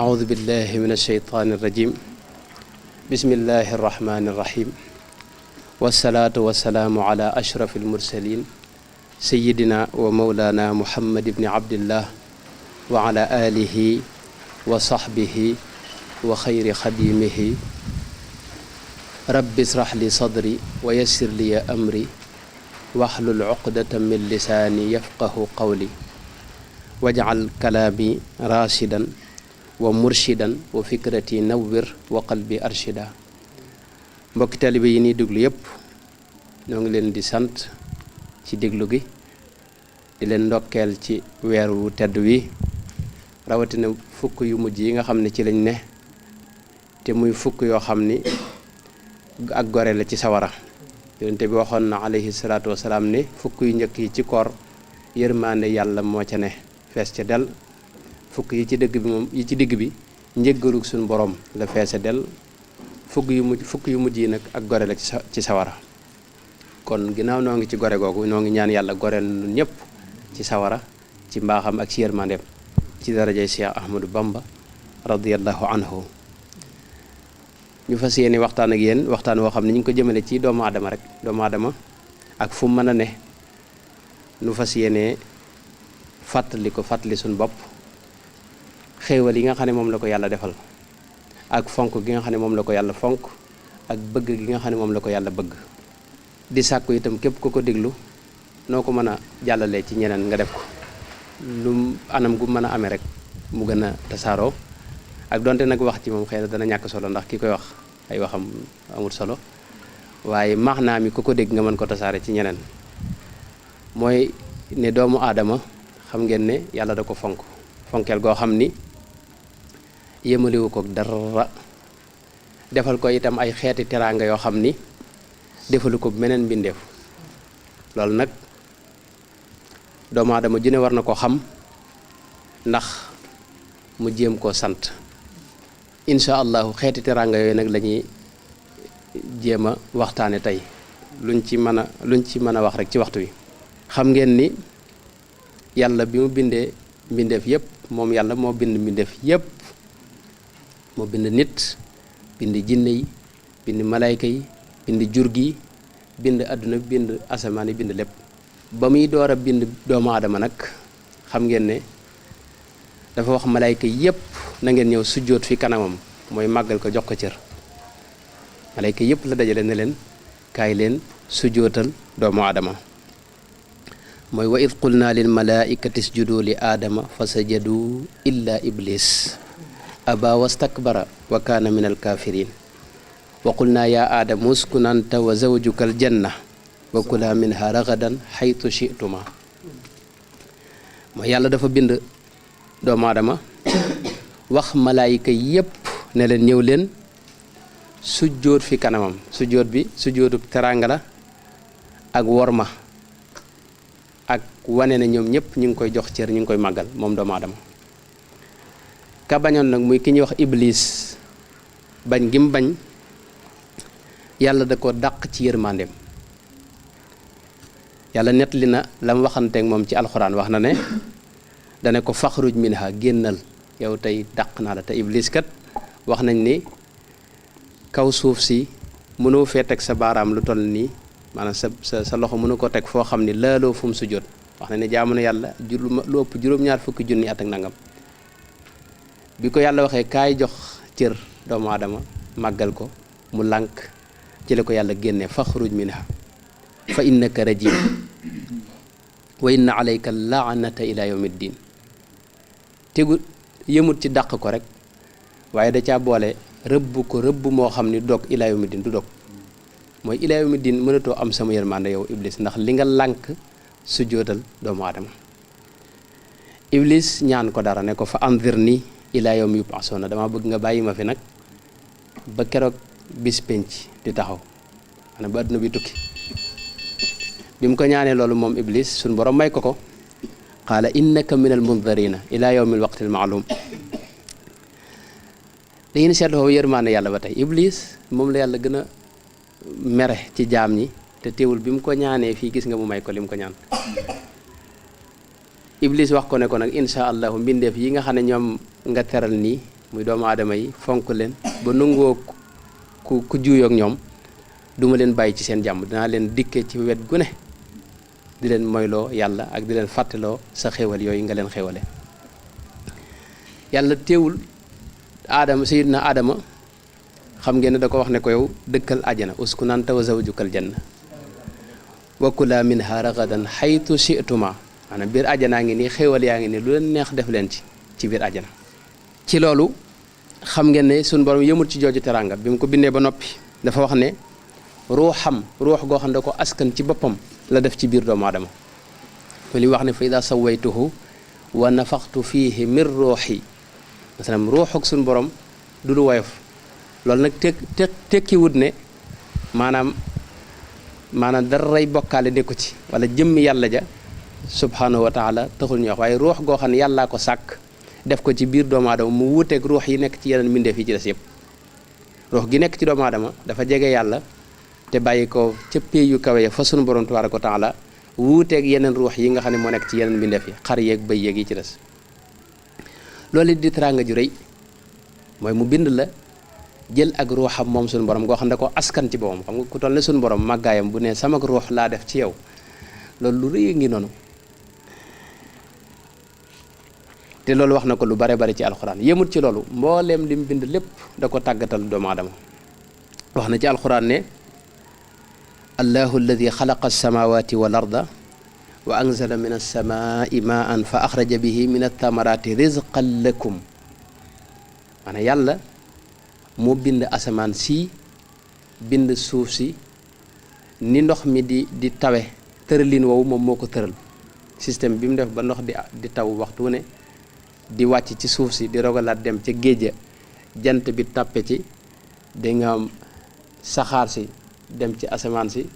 أعوذ بالله من الشيطان الرجيم بسم الله الرحمن الرحيم والصلاة والسلام على أشرف المرسلين سيدنا ومولانا محمد بن عبد الله وعلى آله وصحبه وخير خديمه رب اشرح لي صدري ويسر لي أمري واحلل عقدة من لساني يفقه قولي واجعل كلامي راشدا ومرشدا وفكرتي نور وقلبي أرشدا mbokki taalibe yi ni déglu yépp ñoo ngi leen di sant ci déglu gi di leen ndokkeel ci weeru tedd wi rawatina fukk yu mujj yi nga xam ne ci lañ ne te muy fukk yoo xam ni ak gore la ci sawara yonent bi waxoon na alayhi salaatu wasalaam ne fukk yu njëkk yi ci koor yërmaande yàlla moo ca ne fees ca del fukk yi ci digg bi njëggalug suñu borom la feese del fukk yu mujj yi nag ak gore la ci sawara kon ginnaaw noo ngi ci gore googu noo ngi ñaan yàlla goreel nun ñëpp ci sawara ci mbaaxam ak ci yërmandeem ci darajay Cheikh Ahmadou Bamba radiyallahu anhu ñu fas yéene waxtaan ak yéen waxtaan woo xam ne ñu ngi ko jëmale ci doomu aadama rek doomu aadama ak fu mën a ne nu fas yéene fàttali suñu bopp xéewal yi nga xam ne moom la ko yàlla defal ak fonk gi nga xam ne moom la ko yàlla fonk ak bëgg gi nga xam ne moom la ko yàlla bëgg di sàkku itam képp ku ko déglu noo ko mën a jàllalee ci ñeneen nga def ko lu anam gu mën a amee rek mu gën a tasaaroo ak donte nag wax ci moom xëy na dana ñàkk solo ndax ki koy wax ay waxam amul solo waaye maanaa mi ku ko dégg nga mën ko tasaare ci ñeneen mooy ne doomu aadama xam ngeen ne yàlla da ko fonkeel goo xam ni yémaliwu ko dara defal ko itam ay xeeti teraanga yoo xam ni defalu ko meneen mbindeef loolu nag doomu aadama ju ne war na ko xam ndax mu jéem koo sant incha allahu xeeti teraanga yooyu nag lañuy jéem a waxtaane tey luñ ci mën a wax rek ci waxtu wi xam ngeen ni yàlla bi mu bindee mbindeef yépp moom yàlla moo bind mbindeef yépp moo bind nit bind jinne yi bind malayka yi bind jur gi bind àdduna bind asamaan yi bind lépp ba muy door a bind doomu aadama nag xam ngeen ne dafa wax malayka yépp na ngeen ñëw sujjóot fi kanamam mooy màggal ko jox ko cër malayka yépp la dajale ne leen kaay leen sujjóotal doomu aadama mooy wa id qulna lil malaikati isjudu li aadama fa sajadu illa iblis aba wastakbara wa kaana min alkafirin wa qulna ya aadamu uskun anta wa zawjuka aljanna wa kula minha ragadan xaytu chituma mooy yàlla dafa bind doomu aadama wax malaayika yépp ne leen ñëw leen sujjóot fi kanamam sujjóot bi sujjóotu teraanga la ak worma ak wane na ñoom ñëpp ñu ngi koy jox cër ñu ngi koy màggal moom doomu aadama ka bañoon nag muy ki ñuy wax iblis bañ gi mu bañ yàlla da ko dàq ci yërmandeem yàlla nettali na la mu waxanteeg moom ci alxuraan wax na ne dane ko faxruj minha génnal yow tey dàq naa la te iblis kat wax nañ ni kaw suuf si mënoo fee teg sa baaraam lu toll nii maanaam sa loxo mënu ko teg foo xam ni laaloo fu mu sujjóot wax na ne jaamu na yàlla lu ëpp juróom-ñaar fukki junni at ak nangam bi ko yàlla waxee kaay jox cër doomu aadama màggal ko mu lànk ci la ko yàlla génne faxruj minha fa innaka rajim wa inna alayka laanata ila yawmiddin tegu yëmut ci dàq ko rek waaye da caa boole rëbb ko rëbb moo xam ni dog ila yawmiddin du dog mooy ila yawmiddin mënatoo am sama yërmande yow iblis ndax li nga lànk sujjóotal doomu aadama iblis ñaan ko dara ne ko fa anzirni ila yawmi yub'asuna dama bëgg nga bàyyi ma fi nag ba keroog bis penc di taxaw maanaam ba adduna bi tukki bi mu ko ñaanee loolu moom iblis suñ borom may ko qaala innaka min al munzarina ila yawmi al waqti al ma'lum dañuy seetlu foofu yërmaane yàlla ba tey iblis moom la yàlla gën a mere ci jaam ñi te teewul bi mu ko ñaanee fii gis nga mu may ko li mu ko ñaan Iblis wax ko ne ko nag insha allahu mbindeef yi nga xam ne ñoom nga teral nii muy doomu aadama yi fonk leen ba nangoo ku juuyoog ñoom duma leen bàyyi ci seen jàmm dinaa leen dikke ci wet gu ne di leen moyloo yàlla ak di leen fàttaloo sa xéewal yooyu nga leen xéewale yàlla teewul aadama sayyidina aadama xam ngeen ne da ko wax ne ko yow dëkkal àjjana uskun anta wa zawjukal janna wa kulaa minhaa ragadan haytu shi'tumaa maanaam biir àjjanaa ngi nii xéewal yaa ngi nii lu leen neex def leen ci biir àjjana ci loolu xam ngeen ne suñu borom yëmul ci jooju teraanga bi mu ko bindee ba noppi dafa wax ne ruux goo xam ne da ko askan ci boppam la def ci biir doomu aadama li wax ne fa idaa sawaytuhu wa nafaxtu fiihi min ruuxi masalan ruuxuk suñu borom du lu woyof loolu nag tekki wut ne maanaam daray bokkaale nekku ci wala jëmmi yàlla ja subhanahu wa taala taxul ñu wax waaye ruux goo xam ne yàllaa ko sàkk def ko ci biir doomu aadama mu wuuteeg ruux yi nekk ci yeneen mbindeef yi ci des yëpp ruux gi nekk ci doomu aadama dafa jege yàlla te bàyyi ko ca pay yu kawe ya fa sunu borom tabaaraka wa taala wuuteeg yeneen ruux yi nga xam ne moo nekk ci yeneen mbindeef yi xar yeeg bëy yeeg yi ci des loolu it di teraanga ju rëy mooy mu bind la jël ak ruuxam moom sunu borom goo xam ne ko askan ci boppam xam nga ku toll ne sunu borom màggaayam bu ne sama ruux laa def ci yow loolu lu rëy ngi noonu te loolu wax na ko lu bare bare ci alxuraan yemut ci loolu mbooleem li mu bind lépp da ko tàggatal doomu aadama wax na ci alxuraan ne allahu alladi xalaqa alsamawati wal arda wa anzala min alsamaai maan fa axraja bihi min althamarati rizqan lakum maanaam yàlla moo bind asamaan si bind suuf si ni ndox mi di tawe tëralin woowu moom moo ko tëral système bi mu def ba ndox di taw waxtu ne di wàcc ci suuf si di rogalaat dem ca géej jant bi tàppe ci da nga am saxaar si dem ci asamaan si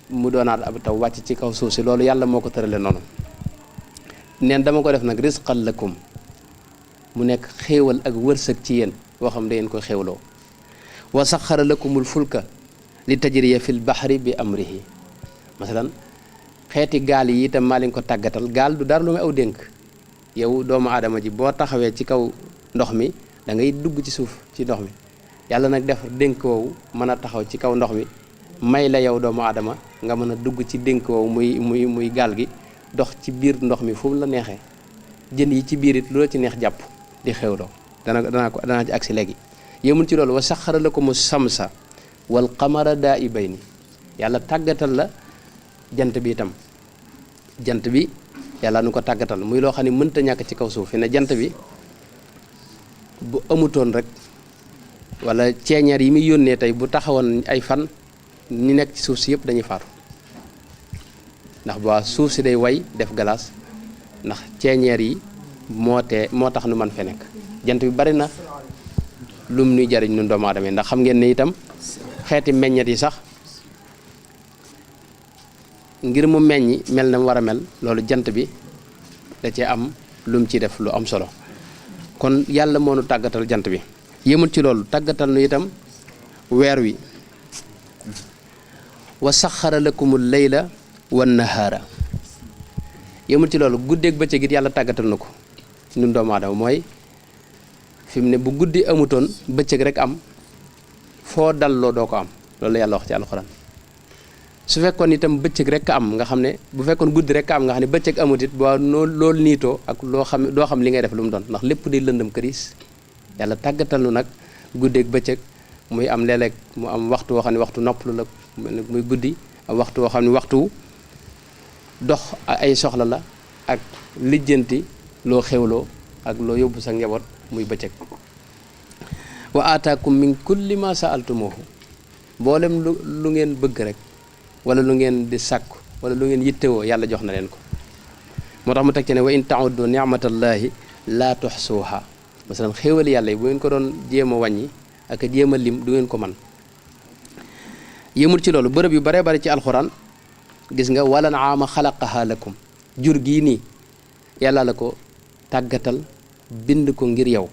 mu doonaat ab taw wàcc ci kaw suuf si loolu yàlla moo ko tërale noonu neen dama ko def nag rizqan lakum mu nekk xéewal ak wërsëg ci yéen boo xam da ngeen koy xéewloo wa saxara lakumul fulka li tajriya fil bahri bi amrihi masalan xeeti gaal yi itam maa leen ko tàggatal gaal du dara lu may aw dénk yow doomu aadama ji boo taxawee ci kaw ndox mi da ngay dugg ci suuf ci ndox mi yàlla nag def dénk woowu mën a taxaw ci kaw ndox mi may la yow doomu aadama nga mën a dugg ci dénk woowu muy gaal gi dox ci biir ndox mi fu mu la neexee jën yi ci biir it lu la ci neex jàpp di xewloo danaa ci agsi léegi yemul ci loolu wa saxara lakumu samsa wal qamara daa'ibayni yàlla tàggatal la jant bi itam jant bi yàlla nu ko tàggatal muy loo xam ne mënta ñàkk ci kaw suuf fi ne jant bi bu amutoon rek wala ceeñeer yi muy yónnee tey bu taxawoon ay fan ñi nekk ci suuf si yëpp dañuy faatu ndax bu suuf si day way def galaas ndax ceeñeer yi moo tax nu man fe nekk jant bi bari na lum nuy jariñ nun doomu aadama ndax xam ngeen ne itam xeeti meññet yi sax ngir mu meññi mel na mu war a mel loolu jant bi da cee am lum ci def lu am solo kon yàlla moo nu tàggatal jant bi yëmul ci loolu tàggatal nu itam weer wi wa saxara lakumul layla wan nahaara yëmul ci loolu guddeeg bëccëg it yàlla tàggatal na ko ñun doomu aadama mooy fi mu ne bu guddi amutoon bëccëg rek am foo dalloo doo ko am loolu la yàlla wax ci alxuraan su fekkoon itam bëccëg rek am nga xam ne bu fekkoon guddi rek am nga xam ne bëccëg amut it boo loolu niitoo ak doo xam li ngay def lu mu doon ndax lépp day lëndëm këriis yàlla tàggatal nu nag guddeeg bëccëg muy am léeg-léeg mu am waxtu woo xam ne waxtu noppalu la muy guddi am waxtu woo xam ne waxtu dox ay soxla la ak lijjanti loo xewloo ak loo yóbbu sa njaboot muy bëccëg wa aataakum min kulli ma saaltumuhu mboolem lu ngeen bëgg rek wala lu ngeen di sàkku wala lu ngeen yittewoo yàlla jox na leen ko moo tax mu teg ci ne wa in tauddu nicmatallahi laa tuxsuuha masalan xéewali yàlla yi bu ngeen ko doon jéem a wàññi ak jéem a lim du ngeen ko man yëmul ci loolu bërëb yu baree bari ci alxuraan gis nga wala naama xalaqaha lakum jur gii nii yàlla la ko tàggatal bind ko ngir yow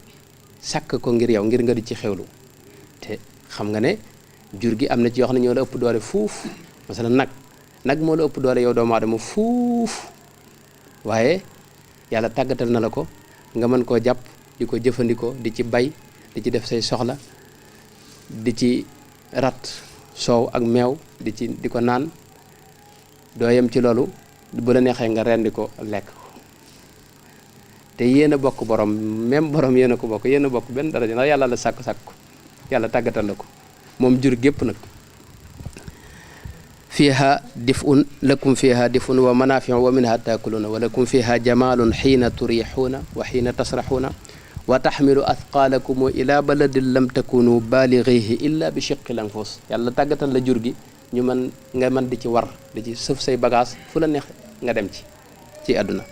sàkk ko ngir yow ngir nga di ci xewlu te xam nga ne jur gi am na ci yoo xam ne ñoo la ëpp doole fuuf masalan nag moo la ëpp doole yow doomu aadama fuuf waaye yàlla tàggatal na la ko nga mën koo jàpp di ko jëfandikoo di ci bay di ci def say soxla di ci rat soow ak meew di ko naan doo yem ci loolu bu la neexee nga rendi ko lekk ko te yéen a bokk borom même borom yéen a ko bokk yéen a bokk benn daraja ndax yàlla la sàkk ko yàlla tàggatal la ko moom jur gépp nag fiha dif'un lakum fiha dif'un wa manafi'u wa minha taakuluna wa lakum fiha jamalun xiina turixuuna wa xiina tasraxuuna wa taxmilu athqaalakum ila baladin lam takunu balighihi illa bi shiqqil anfus yàlla tàggatal la jur gi ñu nga mën di ci war di ci sëf say bagage fu la neex nga dem ci àdduna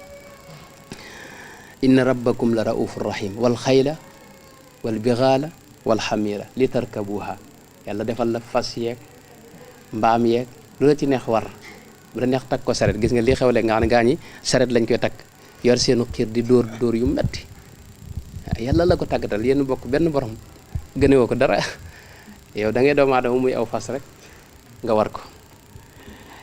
inna rabbakum la raufur rahim wal xayla wal bighala wal xamira li tarkabuha yàlla defal la fas yeeg mbaam yeeg lu la ci neex war bu la neex takk ko saret gis nga lii xewle nga xam ne gaa ñi saret lañ koy takk yor seenu xiir di dóor yu metti yàlla la ko tàggatal yéen bokk benn borom gënewoo ko dara yow da ngay doomu aadama muy aw fas rek nga war ko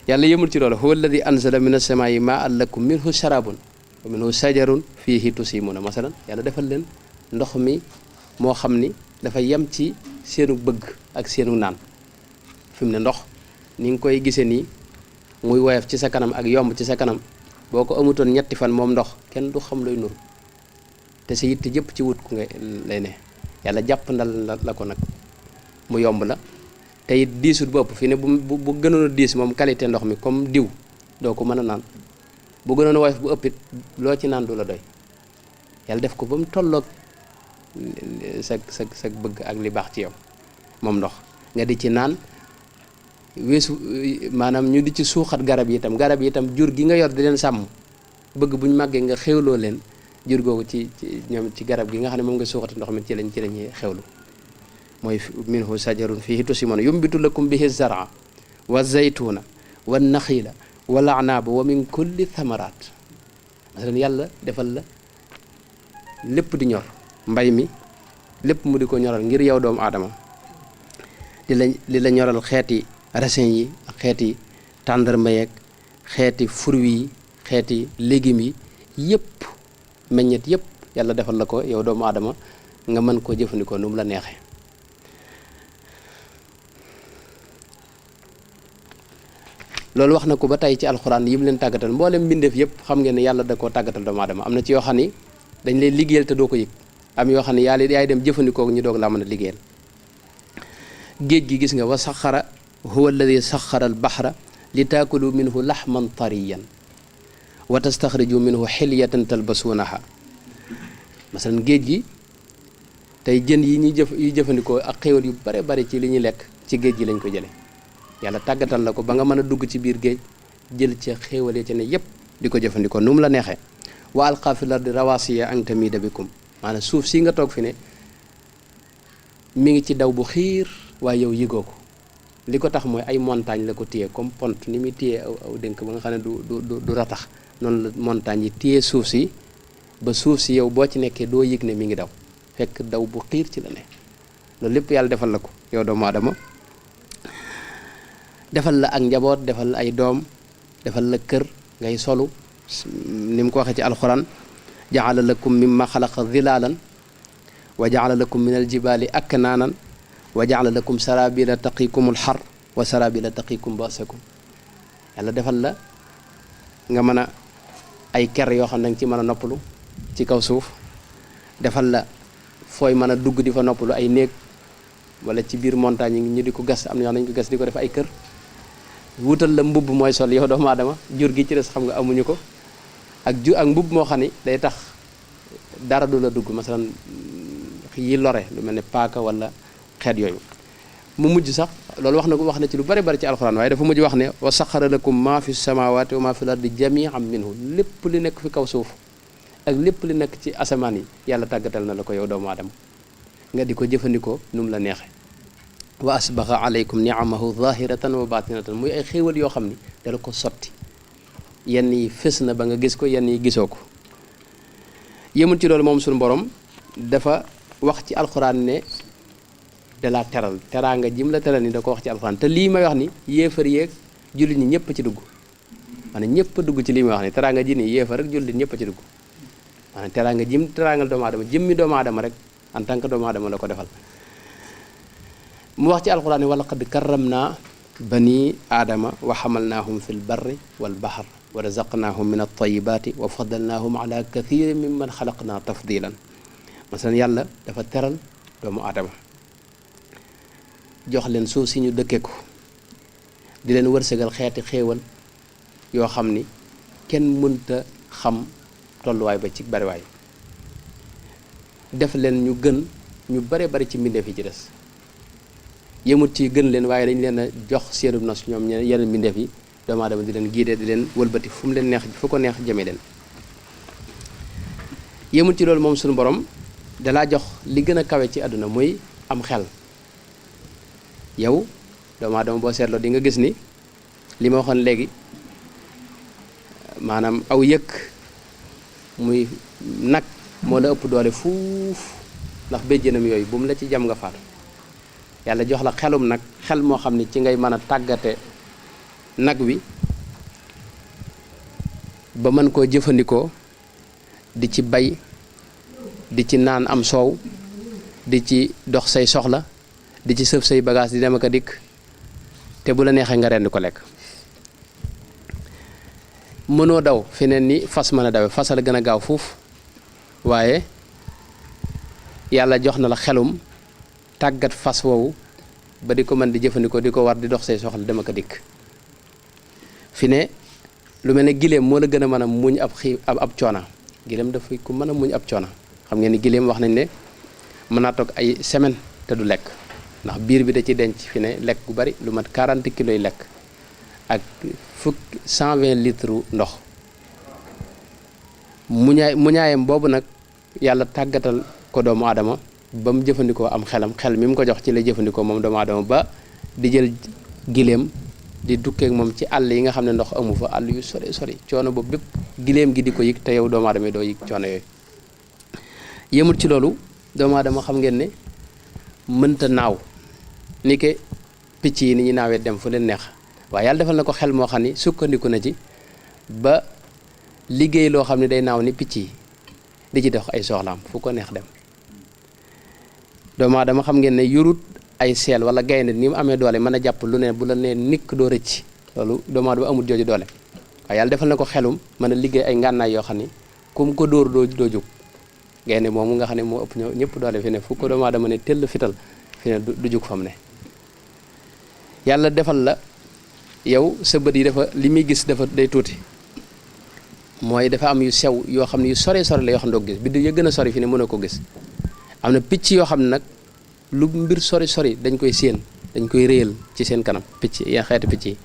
yàlla yëmul ci loolu huwa alladi anzala min as-samaa'i maa'an lakum minhu sharabun wa minhu shajarun fihi tusimuna masalan yàlla defal leen ndox mi moo xam ni dafa yem ci seenu bëgg ak seenu naan fi mu ne ndox ni nga koy gisee nii muy woyof ci sa kanam ak yomb ci sa kanam boo ko amutoon ñetti fan moom ndox kenn du xam looy nuru te sa yitte jëpp ci wut ku nga lay ne yàlla jàpp ndal la ko nag mu yomb la te it diisut bopp fi ne bu gënoon a diis moom qualité ndox mi comme diw doo ko mën a naan bu gënoon a woyof bu ëppit loo ci naan du la doy yàlla def ko ba mu tolloog sa bëgg ak li baax ci yow moom ndox nga di ci naan weesu maanaam ñu di ci suuxat garab yi itam jur gi nga yor di leen sàmm bëgg buñ màggee nga xewloo leen jur googu ci ñoom ci garab gi nga xam ne moom nga suuxati ndox mi ci lañuy xewlu mooy minhu sajarun fihi tusimuna yumbitu lakum bihi zara wa zaytuna wa naxila wal anaaba wa min kulli thamarat masalan yàlla defal la lépp di ñor mbay mi lépp mu di ko ñoral ngir yow doomu aadama li la ñoral xeeti raisin yi ak xeeti tàndarma yeeg xeeti fruits yi xeeti légumes yi yëpp meññet yëpp yàlla defal la ko yow doomu aadama nga mën koo jëfandikoo nu mu la neexee loolu wax na ko ba tey ci alxuraan yi mu leen tàggatal mboolem mbindeef yëpp xam ngeen ne yàlla da koo tàggatal doomu aadama am na ci yoo xam ni dañ lay liggéeyal te doo ko yëg am yoo xam ne yàlla yaay dem jëfandikoo ñu doog laa mën a liggéeyal géej gi gis nga wa saxara huwa alladi saxara al baxra li taakulu minhu laxman tariyan wa tastaxriju minhu xilyatan talbasuunaha masalan géej gi tey jën yi ñuy jëfandikoo ak xéwal yu bare bare ci li ñuy lekk ci géej gi lañ ko jële yàlla tàggatal la ko ba nga mën a dugg ci biir géej jël ca xéewale ca ne yépp di ko jëfandikoo nu mu la neexee wa alqa fil ardi rawasiya an tamida bikum maanaam suuf si nga toog fi ne mi ngi ci daw bu xiir waaye yow yëgoo ko li ko tax mooy ay montagne la ko téye comme pont ni muy téye aw dénk ba nga xam ne du ratax noonu la montagne yi téye suuf si ba suuf si yow boo ci nekkee doo yëg ne mi ngi daw fekk daw bu xiir ci la ne loolu lépp yàlla defal la ko yow doomu aadama defal la ak njaboot defal la ay doom defal la kër ngay solu ni mu ko waxee ci alxuraan jaala lakum mimma xalaqa zilaalan wa jaala lakum min aljibaali aknaanan wa jaala lakum sarabila taqikum alxar wa sarabila taqikum basakum yàlla defal la nga mën a ay ker yoo xam ne danga ci mën a noppalu ci kaw suuf defal la fooy mën a dugg di fa noppalu ay néeg wala ci biir montagne yi ñu di ko gas am na yoo xam ne ñu ko gas di ko def ay kër wutal la mbubb mooy sol yow doomu aadama jur gi ci des xam nga amuñu ko ak mbubb moo xam ni day tax dara du la dugg masalan yi lore lu mel ne paaka wala xeet yooyu mu mujj sax loolu wax na ci lu bari bari ci alxuraan waaye dafa mujj wax ne wa saxara lakum ma fi samawati wa ma fi l ardi jami'an minhu lépp li nekk fi kaw suuf ak lépp li nekk ci asamaan yi yàlla tàggatal na la ko yow doomu aadama nga di ko jëfandikoo nu mu la neexe wa asbaxa alaykum niamahu zahiratan wa batinatan muy ay xéewal yoo xam ni dala ko sotti yenn yi fës na ba nga gis ko yenn yi gisoo ko yëmul ci loolu moom suñu borom dafa wax ci alxuraan ne da la teral teraanga jim la teral ni da ko wax ci alxuraan te lii may wax ni yéefar yeeg jullit ñi ñëpp ci dugg maanaam ñëpp dugg ci lii may wax ni teraanga ji nii yéefar rek jullit ñëpp ci dugg maanaam teraanga jim teraangal doomu aadama jëmmi doomu aadama rek en tant que doomu aadama la ko defal. mu wax ci alquran ne wa laqad karramna bani aadama wa xamalnaahum fi lbarri walbaxar wa razaqnaahum min altayibaati wa faddalnaahum ala kathirin mimman xalaqna tafdilan. masalan yàlla dafa teral doomu aadama jox leen suuf si ñu dëkke ko di leen wërsëgal xeeti xéewal yoo xam ni kenn mënta xam tolluwaay ba ci bariwaay def leen ñu gën ñu bare bari ci mbindeef yi ci des yëmut ci gën leen waaye dañ leen a jox seenu nos ñoom yeneen mbindeef yi doomu aadama di leen giidee di leen wëlbati fu mu leen neex fu ko neex jëme leen. yëmut ci loolu moom suñu borom dalaa jox li gën a kawe ci àdduna muy am xel. yow doomu aadama boo seetloo di nga gis ni li ma waxoon léegi maanaam aw yëkk muy nag moo la ëpp doole fuuf ndax béjjénam yooyu bu mu la ci jam nga faatu. yàlla jox la xelum nag xel moo xam ni ci ngay mën a tàggate nag wi ba mën koo jëfandikoo di ci bay di ci naan am soow di ci dox say soxla di ci sëf say bagage di dem ak a dikk te bu la neexee nga rendi ko lekk. mënoo daw fi ne ni fas mën a dawe fas la gën a gaaw fuuf waaye yàlla jox na la xelum tàggat fas woowu ba di ko mën di jëfandikoo di ko war di dox say soxla dem ak a dikk. fi ne lu mel ne giléem moo la gën a mën a muñ ab coona giléem dafay ku mën a muñ ab coona xam ngeen ni giléem wax nañ ne mën naa toog ay semaine te du lekk ndax biir bi da ci denc fi ne lekk gu bari lu mat 40 kilos yi lekk ak 120 litres ndox muñaayam boobu nag yàlla tàggatal ko doomu aadama ba mu jëfandikoo am xel mi mu ko jox ci lay jëfandikoo moom doomu aadama ba di jël giléem di dukkeek moom ci àll yi nga xam ne ndox amu fa àll yu sori coono boobu bépp giléem gi di ko yëg te yow doomu aadama yi doo yëg coono yooyu. yëmul ci loolu doomu aadama xam ngeen ne mënta naaw ni ke picc yi ni ñuy naawee dem fu leen neex waaye yàlla defal na ko xel moo xam ni sukkandiku na ci ba liggéey loo xam ne day naaw ni picc yi di ci dox ay soxlaam fu ko neex dem. doomu aadama xam ngeen ne yurut ay seel wala gaynde ni mu amee doole mën a jàpp lu ne bu la nee nikk doo rëcc loolu doomu aadama amul jooju doole waaye yàlla defal na ko xelum mën a liggéey ay ngànnaay yoo xam ni kum ko dóor doo jóg. gaynde moomu nga xam ne moo ëpp ñëpp doole fi ne fu ko doomu aadama ne tëll fital fi ne du jóg fa mu ne. yàlla defal la yow sa bët yi dafa li muy gis dafa day tuuti mooy dafa am yu sew yoo xam ne yu sore la yoo xam ne doo gis biddiw ya gën a sori fi ne mën a ko gis. am na picc yoo xam ne nag lu mbir sori dañ koy séen dañ koy réyal ci seen kanam picc ya xeeti picc yi.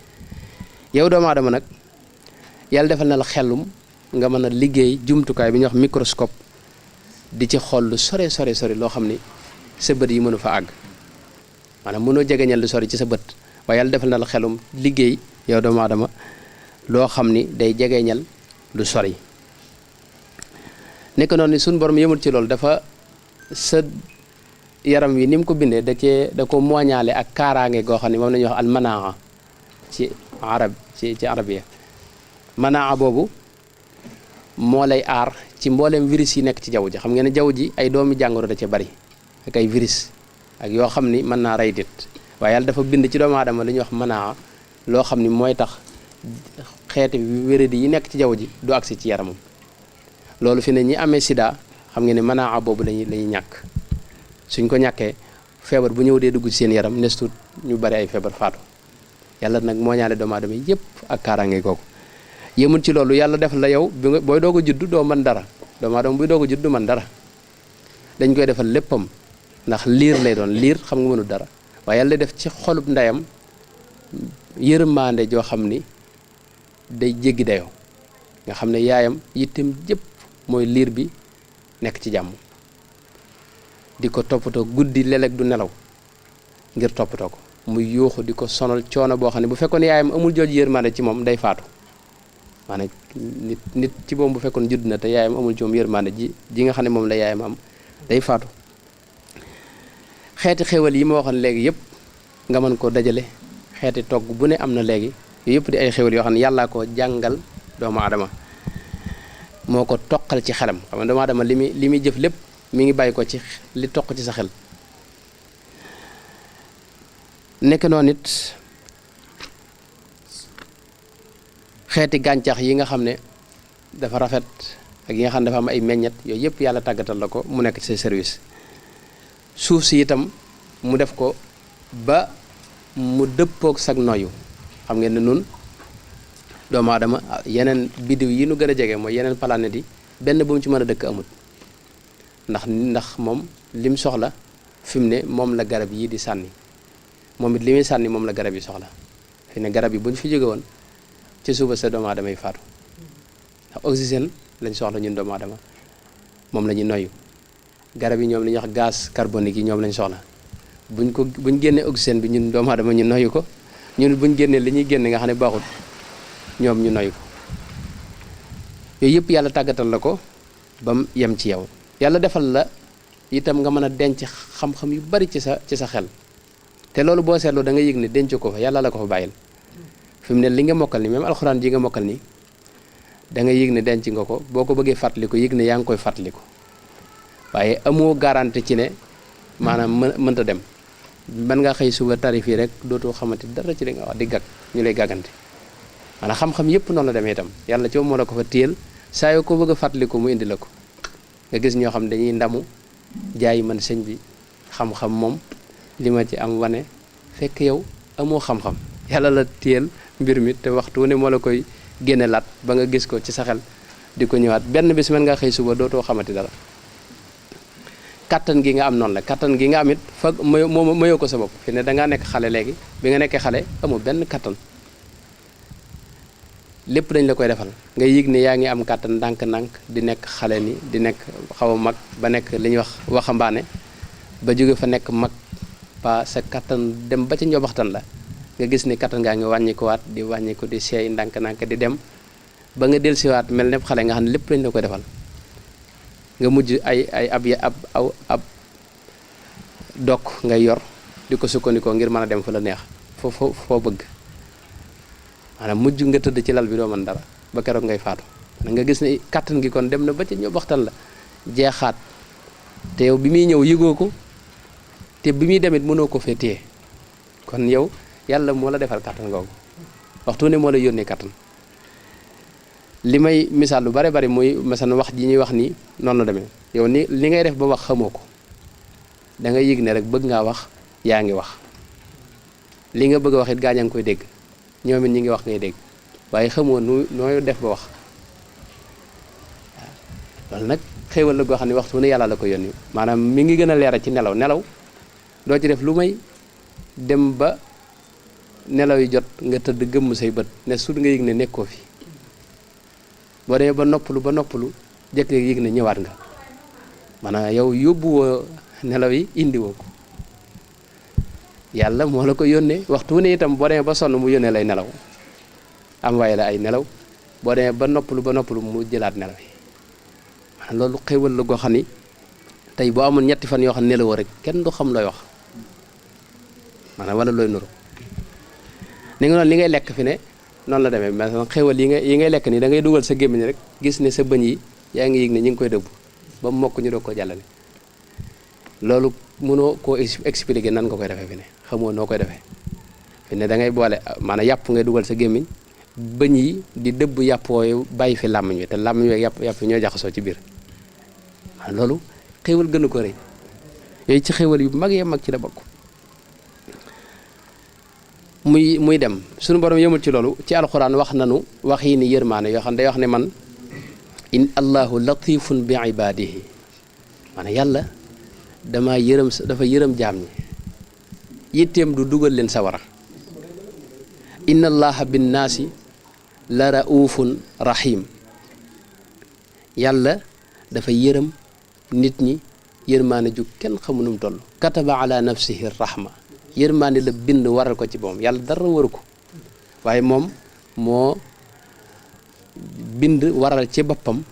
yow doomu aadama nag yàlla defal na la xelum nga mën a liggéey jumtukaay bi ñuy wax microscope di ci xool lu sore loo xam ni sa bët yi mënu fa àgg maanaam mënoo jegeñal lu sori ci sa bët waaye yàlla defal na la xelum liggéey yow doomu aadama loo xam ni day jegeñal lu sori. nekk noonu ni suñu borom yëmul ci loolu dafa sa yaram wi ni mu ko bindee da ko mooñaale ak kaaraange goo xam ne moom la ñuy wax almanaa ci arabiya manaa boobu moo lay aar ci mbooleem virus yi nekk ci jaww ji xam ngeen ne jaww ji ay doomi jàngoro da ca bari ak ay virus ak yoo xam ni mën naa rey nit waaye yàlla dafa bind ci doomu aadama li ñuy wax manaa loo xam ni mooy tax xeeti wéradi yi nekk ci jaww ji du agsi ci yaramam. loolu fi ne ñi amee sida xam ngeen ne manaa boobu lañuy ñàkk suñ ko ñàkkee feebar bu ñëw dee dugg ci seen yaram nestut ñu bari ay feebar faatu yàlla nag moo ñaale doomu aadama yépp ak kaaraange googu. yëmul ci loolu yàlla def la yow booy doog a judd doo mën dara doomu aadama buy doog a judd du mën dara dañ koy defal léppam ndax liir lay doon liir xam nga mënul dara waaye yàlla def ci xolub ndeyam yërmande joo xam ni day jéggi dayoo nga xam ne yaayam yittem jëpp mooy liir bi nekk ci jàmm di ko toppatoo guddi léeg-léeg du nelaw ngir toppatoo ko muy yuuxu di ko sonal coono boo xam ne bu fekkoon yaayam amul jooju yërmande ci moom day faatu maanaam nit ci moom bu fekkoon judd na te yaayam amul ci moom yërmande ji nga xam ne moom la yaayam am day faatu. xeeti xéwal yi ma waxoon léegi yëpp nga mën koo dajale xeeti togg bu ne am na léegi yooyu yëpp di ay xéwal yoo xam ne yàllaa ko jàngal doomu aadama moo ko toqal ci xelam xam nga doomu aadama li muy jëf lépp mi ngi bàyyi ko ci li toq ci sa xel nekk noonu it xeeti gàncax yi nga xam ne dafa rafet ak yi nga xam ne dafa am ay meññet yooyu yëpp yàlla tàggatal la ko mu nekk ci sa service suuf si itam mu def ko ba mu dëppook sag noyu xam ngeen ne nun doomu aadama yeneen biddiw yi nu gën a jege mooy yeneen planètes yi benn bu mu ci mën a dëkk amut ndax moom lim soxla fi mu ne moom la garab yi di sànni moom it li muy sànni moom la garab yi soxla fi ne garab yi bu ñu fi jóge woon ci suba sa doomu aadama yi faatu ndax oxygène lañ soxla ñun doomu aadama moom la ñuy noyyu garab yi ñoom li ñuy wax gaz carbonique yi ñoom lañ soxla buñ génnee oxygène bi ñun doomu aadama ñu noyyu ko ñun buñ génnee li ñuy génne nga xam ne baaxut ñoom ñu noyyu ko yooyu yëpp yàlla tàggatal la ko ba mu yem ci yow yàlla defal la itam nga mën a denc xam-xam yu bari ci sa xel te loolu boo seetloo da nga yëg ne denc ko fa yàlla la ko fa bàyyil fi mu ne li nga mokkal ni même alxuraan ji nga mokkal ni da nga yëg ne denc nga ko boo ko bëggee fàttaliku yëg ne yaa ngi koy fàttaliku waaye amoo garantie ci ne maanaam mënta dem mën nga xëy suba tarif yi rek dootoo xamante dara ci li nga wax di gag ñu lay gàggante maanaam xam-xam yëpp noonu la demee itam yàlla ci moo la ko fa téyel saa yoo ko bëgg a fàttaliku mu indi la ko nga gis ñoo xam dañuy ndamu jaay man sëñ bi xam-xam moom li ma ci am wane fekk yow amoo xam-xam yàlla la téyel mbir mi te waxtu ne moo la koy génne laat ba nga gis ko ci sa xel di ko ñëwaat benn bis mën nga xëy suba dootoo xamati dara kattan gi nga am noonu la kattan gi nga am it fa mayoo ko sa bopp fi ne dangaa nekk xale léegi bi nga nekkee xale amoo benn kattan lépp dañ la koy defal nga yëg ne yaa ngi am kattan ndànk-ndànk di nekk xale ni di nekk xaw a mag ba nekk li ñuy wax waxambaane ba jóge fa nekk mag pa sa kattan dem ba ca njobaxtan la nga gis ni kattan ngaa ngi wàññikuwaat di wàññiku di seey ndànk-ndànk di dem ba nga dellusiwaat mel ne xale nga xam ne lépp lañ la koy defal nga mujj ab dokk ngay yor di ko sukkandikoo ngir mën a dem fa la neex foo bëgg maanaam mujj nga tëdd ci lal bi doo mën dara ba keroog ngay faatu nga gis ne kattan gi kon dem na ba ca ñoo waxtaan la jeexaat te yow bi muy ñëw yëgoo ko te bi muy demit mënoo ko fee téye kon yow yàlla moo la defal kattan googu waxtu ne moo la yónnee kattan li may misaal lu bare bari muy masalan wax ji ñuy wax nii noonu la demee yow ni li ngay def ba wax xamoo ko da ngay yëg ne rek bëgg ngaa wax yaa ngi wax li nga bëgg a wax it gaañ a ngi koy dégg ñoom it ñi ngi wax ngay dégg waaye xamoo nooy def ba wax waaw loolu nag xéewal la goo xam ne waxtu ne yàlla la ko yónni maanaam mi ngi gën a leeral ci nelaw doo ci def lu may dem ba nelaw yi jot nga tëdd gëmm say bët ne sut nga yëg ne nekkoo fi boo demee ba noppalu jëkk yëg ne ñëwaat nga maanaam yow yóbbuwoo nelaw yi indiwoo ko yàlla moo la ko yónnee waxtu ne itam boo demee ba sonn mu yónnee lay nelaw am waaye la ay nelaw boo demee ba noppalu mu jëlaat nelaw yi maanaam loolu xéewal la goo xam ni tey boo amoon ñetti fan yoo xam ne nelawoo rek kenn du xam looy wax maanaam wala looy nuru ni nga noonu li ngay lekk fi ne noonu la demee mais xéewal yi ngay lekk nii da ngay dugal sa gémmiñ rek gis ne sa bëñ yi yaa ngi yëg ne ñi ngi koy dëbb ba mu mokk ñu doog ko jàllale loolu mënoo koo expliquer nan nga koy defee fi ne xamoo noo koy defee fi ne da ngay boole maanaam yàpp ngay dugal sa gémmiñ bëñ yi di dëbb yàpp wooyu bàyyi fi làmmiñ wi te làmmiñ wi yàpp ñoo jaxasoo ci biir loolu xéewal gënu ko rëy yooyu ci xéewal yu mag ya mag ci la bokk muy dem suñu borom yëmul ci loolu ci alxuraan wax nanu wax yi ni yërmaane yoo xam ne day wax ne man in allahu latifun bi ibadihi maanaam yàlla dafa yërëm jaam ñi yitteem du dugal leen sawara inna allaha binnaasi la raufun rahim yàlla dafa yërëm nit ñi yërmaane ju kenn xamunum toll kataba ala nafsihi rahma yërmaane la bind waral ko ci boom yàlla dara waru ko waaye moom moo bind waral ci boppam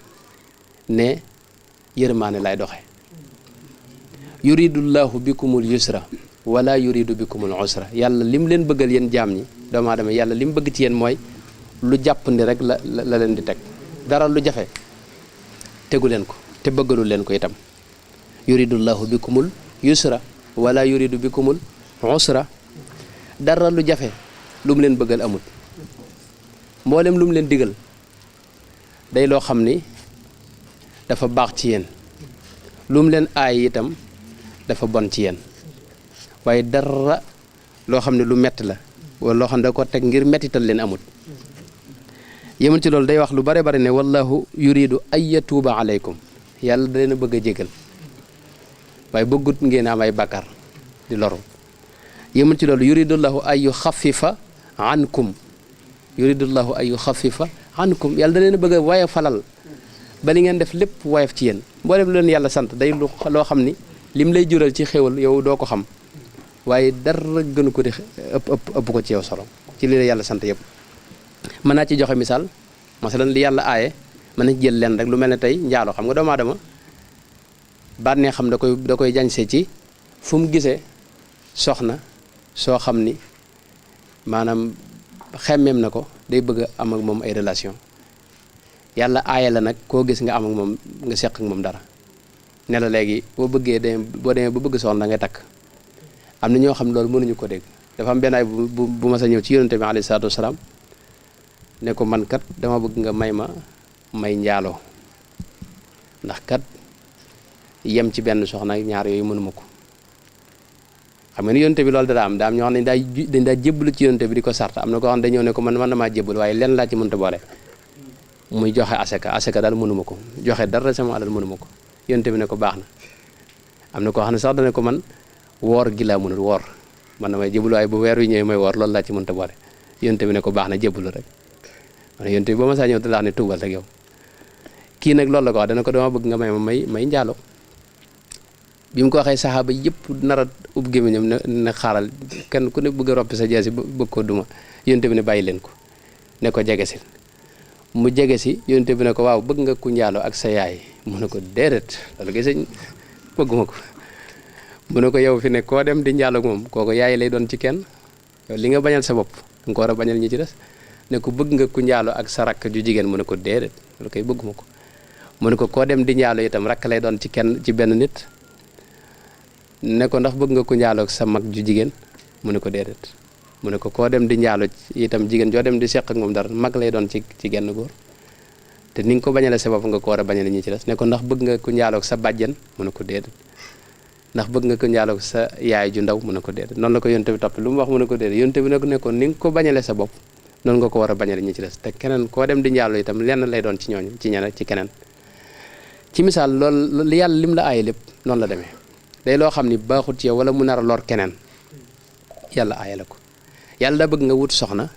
ne yërmaane lay doxe yuridullahu bikumul yusra wala yuridu bikumul usra yàlla lim leen bëggal yéen jaam ñi doomu aadama yàlla lim bëgg ci yéen mooy lu jàppandi rek la leen di teg dara lu jafe tegu leen ko te bëggalu leen ko itam yuridullahu bikumul yusra wala yuridu bikumul usra dara lu jafe lu mu leen bëggal amut mboolem lu mu leen digal day loo xam ni dafa baax ci yéen lu mu leen aay itam dafa bon ci yéen waaye dara loo xam ne lu metti la wala loo xam ne da ko teg ngir mettital leen amut yemul ci loolu day wax lu bare bare ne wallahu yuridu ay yatuuba aleykum yàlla da leen a bëgg a jégal waaye bëggut ngeen am ay bàkkaar di loru yemul ci loolu yuridullahu ay yu xafifa ankum yuridullahu ay yu xafifa ankum yàlla da leen a bëgg a waye falal ba li ngeen def lépp wayef ci yéen mboolem lu leen yàlla sant day loo xam ni lim lay jural ci xéwal yow doo ko xam waaye dara gënu ko di ëpp ko ci yow solo ci li la yàlla sant yëpp mën naa ci joxe misaal masalan li yàlla aaye mën na jël leen rek lu mel ne tey njaaloo xam nga doomu aadama bànnee xam da koy jañse ci fu mu gisee soxna soo xam ni maanaam xemmeem na ko day bëgg a am ak moom ay relation yàlla aaye la nag koo gis nga am ak moom nga seq ak moom dara ne la léegi boo demee ba bëgg soxna da ngay takk am na ñoo xam loolu mënuñu ko dégg dafa am benn ay bu ma sa ñëw ci yonente bi alayhi salaatu wasalaam ne ko man kat dama bëgg nga may njaaloo ndax kat yem ci benn soxna ak ñaar yooyu mënuma ko xam nga ni yonente bi loolu dara am daa am ñoo xam ne dañ daa jébbalu ci yonente bi di ko sarta am na koo xam ne dañoo ne ko man damaa jébbalu waaye lenn laa ci mënta boole muy joxe asaka daal mënuma ko joxe dara sama alal mënuma ko yonente bi ne ko baax na am na koo xam ne sax dana ko man woor gi laa mënul woor man damay jébbalu waaye bu weer wi ñëwee may woor loolu laa ci mënta boole yonente bi ne ko baax na jébbalu rek man yonente bi ba ma saa ñëw da laa ne tuubal rek yow kii nag loolu la ko wax dana ko dama bëgg nga may njaalo bi mu ko waxee saxaaba yëpp nar a ub gémmiñam ne xaaral kenn ku ne bëgg a roppi sa jeesi bëgg ko duma yonente bi ne bàyyi leen ko ne ko jege si mu jege si yonente bi ne ko waaw bëgg nga ku njaalo ak sa yaay mu ne ko déedéet loolu kay sëñ bëgguma ko mu ne ko yow fi ne koo dem di njaalo ak moom kooku yaay lay doon ci kenn yow li nga bañal sa bopp nga ko war a bañal ñi ci des ne ko bëgg nga ku njaalo ak sa rakk ju jigéen mu ne ko déedéet loolu kay bëgguma ko mu ne ko koo dem di njaalo itam rakk lay doon ci kenn ci benn nit ne ko ndax bëgg nga ku njaalo ak sa mag ju jigéen mu ne ko déedéet mu ne ko koo dem di njaalo itam jigéen joo dem di seq ak moom dara mag lay doon ci genn góor te ni nga ko bañale sa bopp nga ko war a bañale ñi ci des ne ko ndax bëgg nga ku njaalo ak sa bàjjen mu ne ko déedéet ndax bëgg nga ko njaalo ak sa yaay ju ndaw mu ne ko déedéet noonu la ko yonte bi topp lu mu wax mu ne ko déedéet yonte bi ne ko ni nga ko bañale sa bopp noonu nga ko war a bañale ñi ci des te keneen koo dem di njaalo itam lenn lay doon ci ñooñu ci ñeneen ci keneen ci misaal loolu li yàlla lim la aaye lépp noonu la demee day loo xam ni baaxut ci yow wala mu nar a lor keneen yàlla aaye la ko yàlla da bëgg nga wut soxna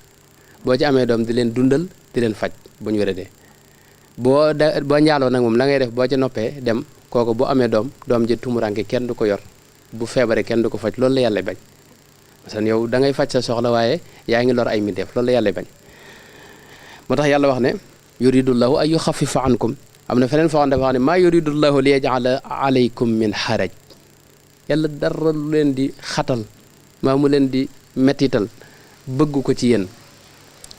boo ci amee doom di leen dundal di leen faj bu ñu wéradee boo njaaloo nag moom la ngay def boo ca noppee dem kooku bu amee doom ji tumuranke kenn du ko yor bu feebaree kenn du ko faj loolu la yàlla bañ parce que yow da ngay faj sa soxla waaye yaa ngi lor ay mbindeef loolu la yàlla bañ moo tax yàlla wax ne yuridullahu ay yuxafifa ankum am na feneen foo xam dafa wax ne maa yuridullahu li yaj'ala alaykum min xaraj yàlla dara lu leen di xatal maa mu leen di mettital bëgg ko ci yéen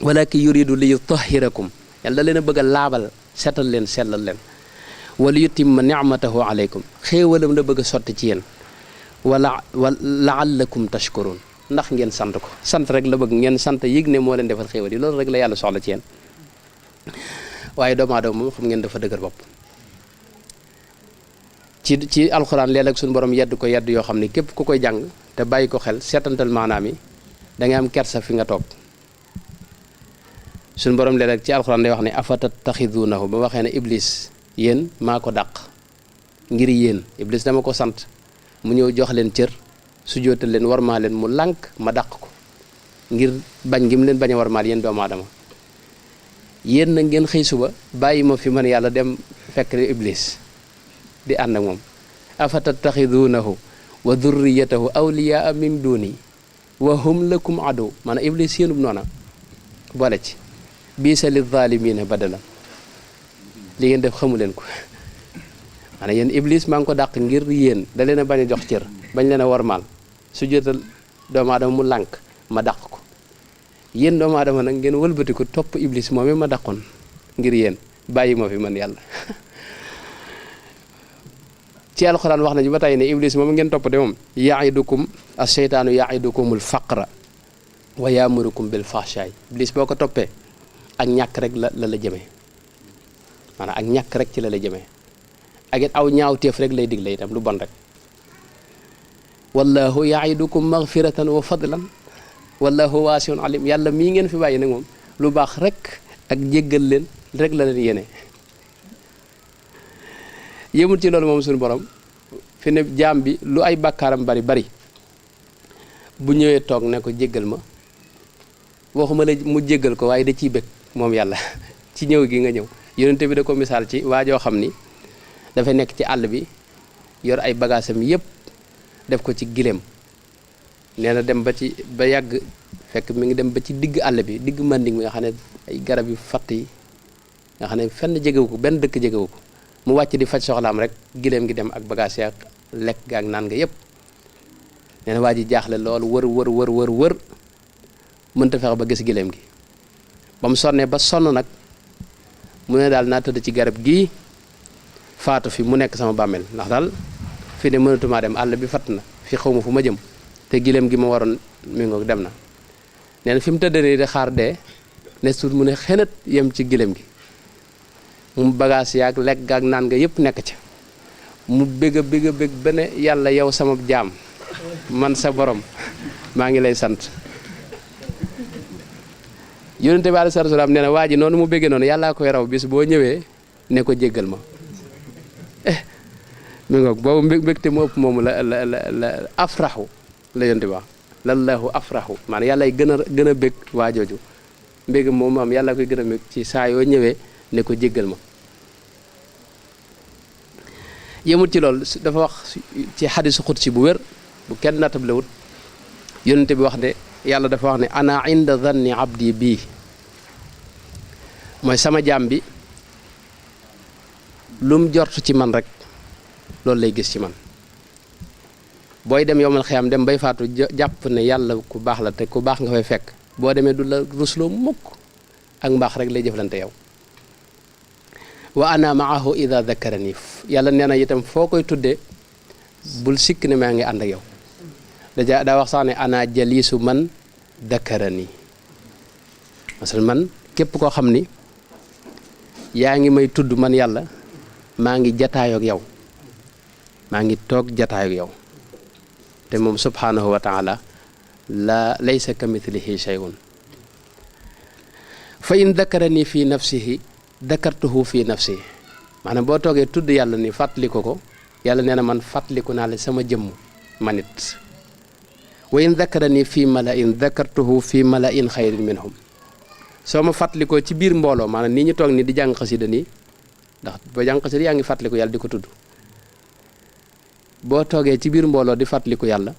walakin yuridu li yutahhirakum yàlla da leen a bëgg a laabal setal leen sellal leen wala yutimma ni'matahu alaykum xéewalam la bëgg a sotti ci yéen wala la'allakum tashkurun ndax ngeen sant ko sant rek la bëgg ngeen sant yëg ne moo leen defal xéewal yi loolu rek la yàlla soxla ci yéen waaye doomu aadama moom xam ngeen dafa dëgër bopp ci alxuraan léeg-léeg suñu borom yedd ko yedd yoo xam ne képp ku koy jàng te bàyyi ko xel seetantal maanaam yi da ngay am kersa fi nga toog suñu borom léeg-léeg ci alxuraan day wax ne afatattaxidunahu ba waxee ne iblis yéen maa ko dàq ngir yéen iblis dama ko sant mu ñëw jox leen cër su jootal leen warmaa leen mu lànk ma dàq ko ngir bañ gi mu leen bañ a warmaal yéen doomu aadama yéen na ngeen xëy suba bàyyi ma fi man yàlla dem fekk iblis di ànd ak moom afatattaxidunahu wa durriyatahu awliyaa min duni wa hum lakum adu maanaam iblis yéenub noona boole ci biisa li zalimina badala li ngeen def xamu leen ko maanaam yéen iblis maa ngi ko dàq ngir yéen da leen a bañ a jox cër bañ leen a warmaal su jotal doomu aadama mu lànk ma dàq ko yéen doomu aadama nag ngeen wëlbati ko topp iblis moom ma dàqoon ngir yéen bàyyi ma fi man yàlla ci alxuraan wax nañu ba tey ne iblis moom ngeen topp de moom yaidukum as-seytaanu yaidukumul faqra wa yaamurukum bil fahshaay iblis boo ko toppee ak ñàkk rek la jëmee maanaam ak ñàkk rek ci la jëmee ak it aw ñaawteef rek lay digle itam lu bon rek wallahu yaidukum maghfiratan wa fadlan wallahu waasiun alim yàlla mii ngeen fi bàyyi nag moom lu baax rek ak jéggal leen rek la leen yéene yëmul ci loolu moom suñu borom fi ne jaam bi lu ay bàkkaaram bari bu ñëwee toog ne ko jéggal ma waxuma la mu jéggal ko waaye da ciy bëgg moom yàlla ci ñëw gi nga ñëw yonente bi da ko misaal ci waajoo xam ni dafay nekk ci àll bi yor ay bagaasam yépp def ko ci gileem nee na dem ba yàgg fekk mi ngi dem ba ci digg àll bi digg manding mi nga xam ne ay garab yu fatt yi nga xam ne fenn jegewu ko benn dëkk jegewu ko mu wàcc di faj soxlaam rek gileem gi dem ak bagage yaak lekk ga ak naan nga yépp nee na waa ji jaaxle loolu wër mënta fexe ba gis gileem gi ba mu sonnee ba sonn nag mu ne daal naa tëdd ci garab gii faatu fi mu nekk sama bàmmeel ndax daal fi ne mënatumaa dem àll bi fatt na fi xaw ma fu ma jëm te gileem gi ma waroon mi ngoog dem na nee na fi mu tëdd nii di xaar dee ne suut mu ne xenat yem ci gileem gi mu bagage yaag lekk gaag naan nga yëpp nekk ca mu bëgg ba ne yàlla yow sama jaam man sa borom maa ngi lay sant yonente bi alayhi salaam nee na waa ji noonu mu bëggee noonu yàllaa koy raw bis boo ñëwee ne ko jéggal ma mi ngoog boobu mbégte mu ëpp moomu la afraxu la yonente bi wax lallahu afraxu maanaam yàlla gën a bég waa jooju mbég moom am yàlla koy gën a bég ci saa yoo ñëwee ne ko jéggal ma yemut ci loolu dafa wax ci xadisu xutsi bu wér bu kenn nattablewut yonente bi wax ne yàlla dafa wax ne ana inda dhanni abdi bii mooy sama jaam bi lum jortu ci man rek loolu lay gis ci man booy dem yowmal xiyaam dem bay faatu jàpp ne yàlla ku baax la te ku baax nga fay fekk boo demee du la rusloo mukk ak mbaax rek lay jëflante yow wa ana maahu ida dakarani yàlla nee na itam foo koy tuddee bul sikk ne maa ngi ànd ak yow daa wax sax ne ana jaliisu man dakarani masal man képp koo xam ni yaa ngi may tudd man yàlla maa ngi jataayoo ak yow maa ngi toog jataayoo ak yow te moom subhanahu wa taala la laysa kamithlihi shay'un fa in dakarani fi nafsihi dakartuhu fi nafsi maanaam boo toogee tudd yàlla ni fàttaliku ko yàlla nee na man fàttaliku naa la sama jëmm manit wa in dakarani fi mala'in dakartuhu fi mala'in xayrin minhum soo ma fàttalikoo ci biir mbooloo maanaam nii ñu toog ni di jàng xasida nii ndax ba jàng xasida yaa ngi fàttaliku yàlla di ko tudd boo toogee ci biir mbooloo di fàttaliku yàlla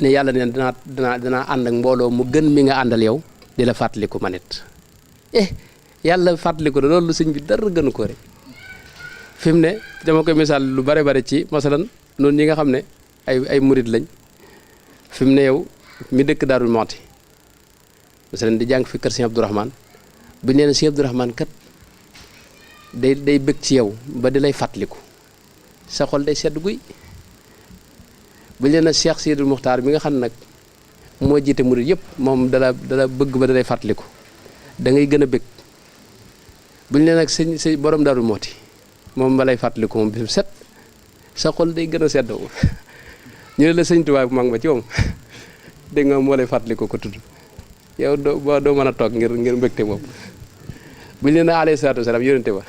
ne yàlla nee danaa ànd ak mbooloo mu gën mi nga àndal yow di la fàttaliku manit yàlla fàttaliku da loolu sëñ bi dara gënu ko rek fi mu ne dama koy misaal lu bare ci masalan noonu ñi nga xam ne ay murid lañ fi mu ne yow mi dëkk Daarul Muxti masalan di jàng fi kër Sëñ Abdourahmane bu ñu nee Sëñ Abdourahmane kat day bëgg ci yow ba di lay fàttaliku sa xol day sedd guy bu ñu nee Cheikh Sidul Muxtaar mi nga xam nag moo jiite murid yëpp moom dala bëgg ba di lay fàttaliku da ngay gën a bëgg bu ñu nee nag sëñ borom Daarul Muxti moom ba lay fàttaliku moom bisu set sa xol day gën a sedd ñu ne la sëñ Tuubaa bu mag ba ci moom dégg nga moo lay fàttaliku ko tudd yow doo mën a toog ngir mbégte moom bu ñu ne alayhi salaatu wasalaam yónente ba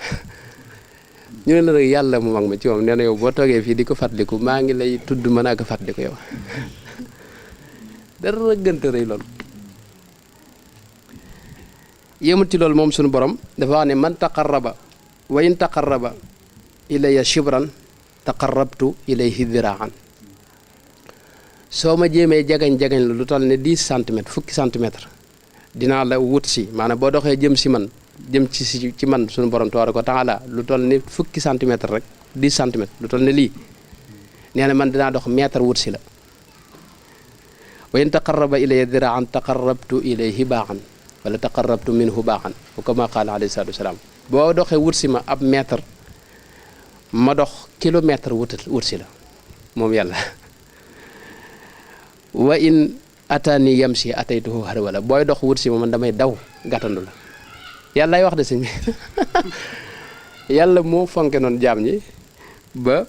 ñu ne la nag yàlla mu mag ma ci moom nee na yow boo toogee fii di ko fàttaliku maa ngi lay tudd mën naa ko fàttaliku yow dara gënta rëy loolu yéemut ci loolu moom suñu borom dafa wax ne man taqarraba wa in taqarraba ilayya shibran taqarrabtu ilayhi diraan soo ma jéemee jagañ la lu toll ne 10 centimètres fukki centimètres dinaa la wut si maanaam boo doxee jëm ci man suñu borom tabaaraka wa taala lu toll ne fukki centimètres rek 10 centimètres lu toll ne lii nee na man dinaa dox mètre wut si la wa in taqarraba ilayya diraan taqarrabtu ilayhi baaxan wala taqarrabtu minhu baaxan wa kama qaala alayhi salaatu wasalaam boo doxee wut si ma ab mètre ma dox kilomètre wut si la moom yàlla wa in ataani yamshi ataytuhu harwala booy dox wut si ma man damay daw gàttandu la yàllaay wax de sëñ bi yàlla moo fonke noonu jaam ñi ba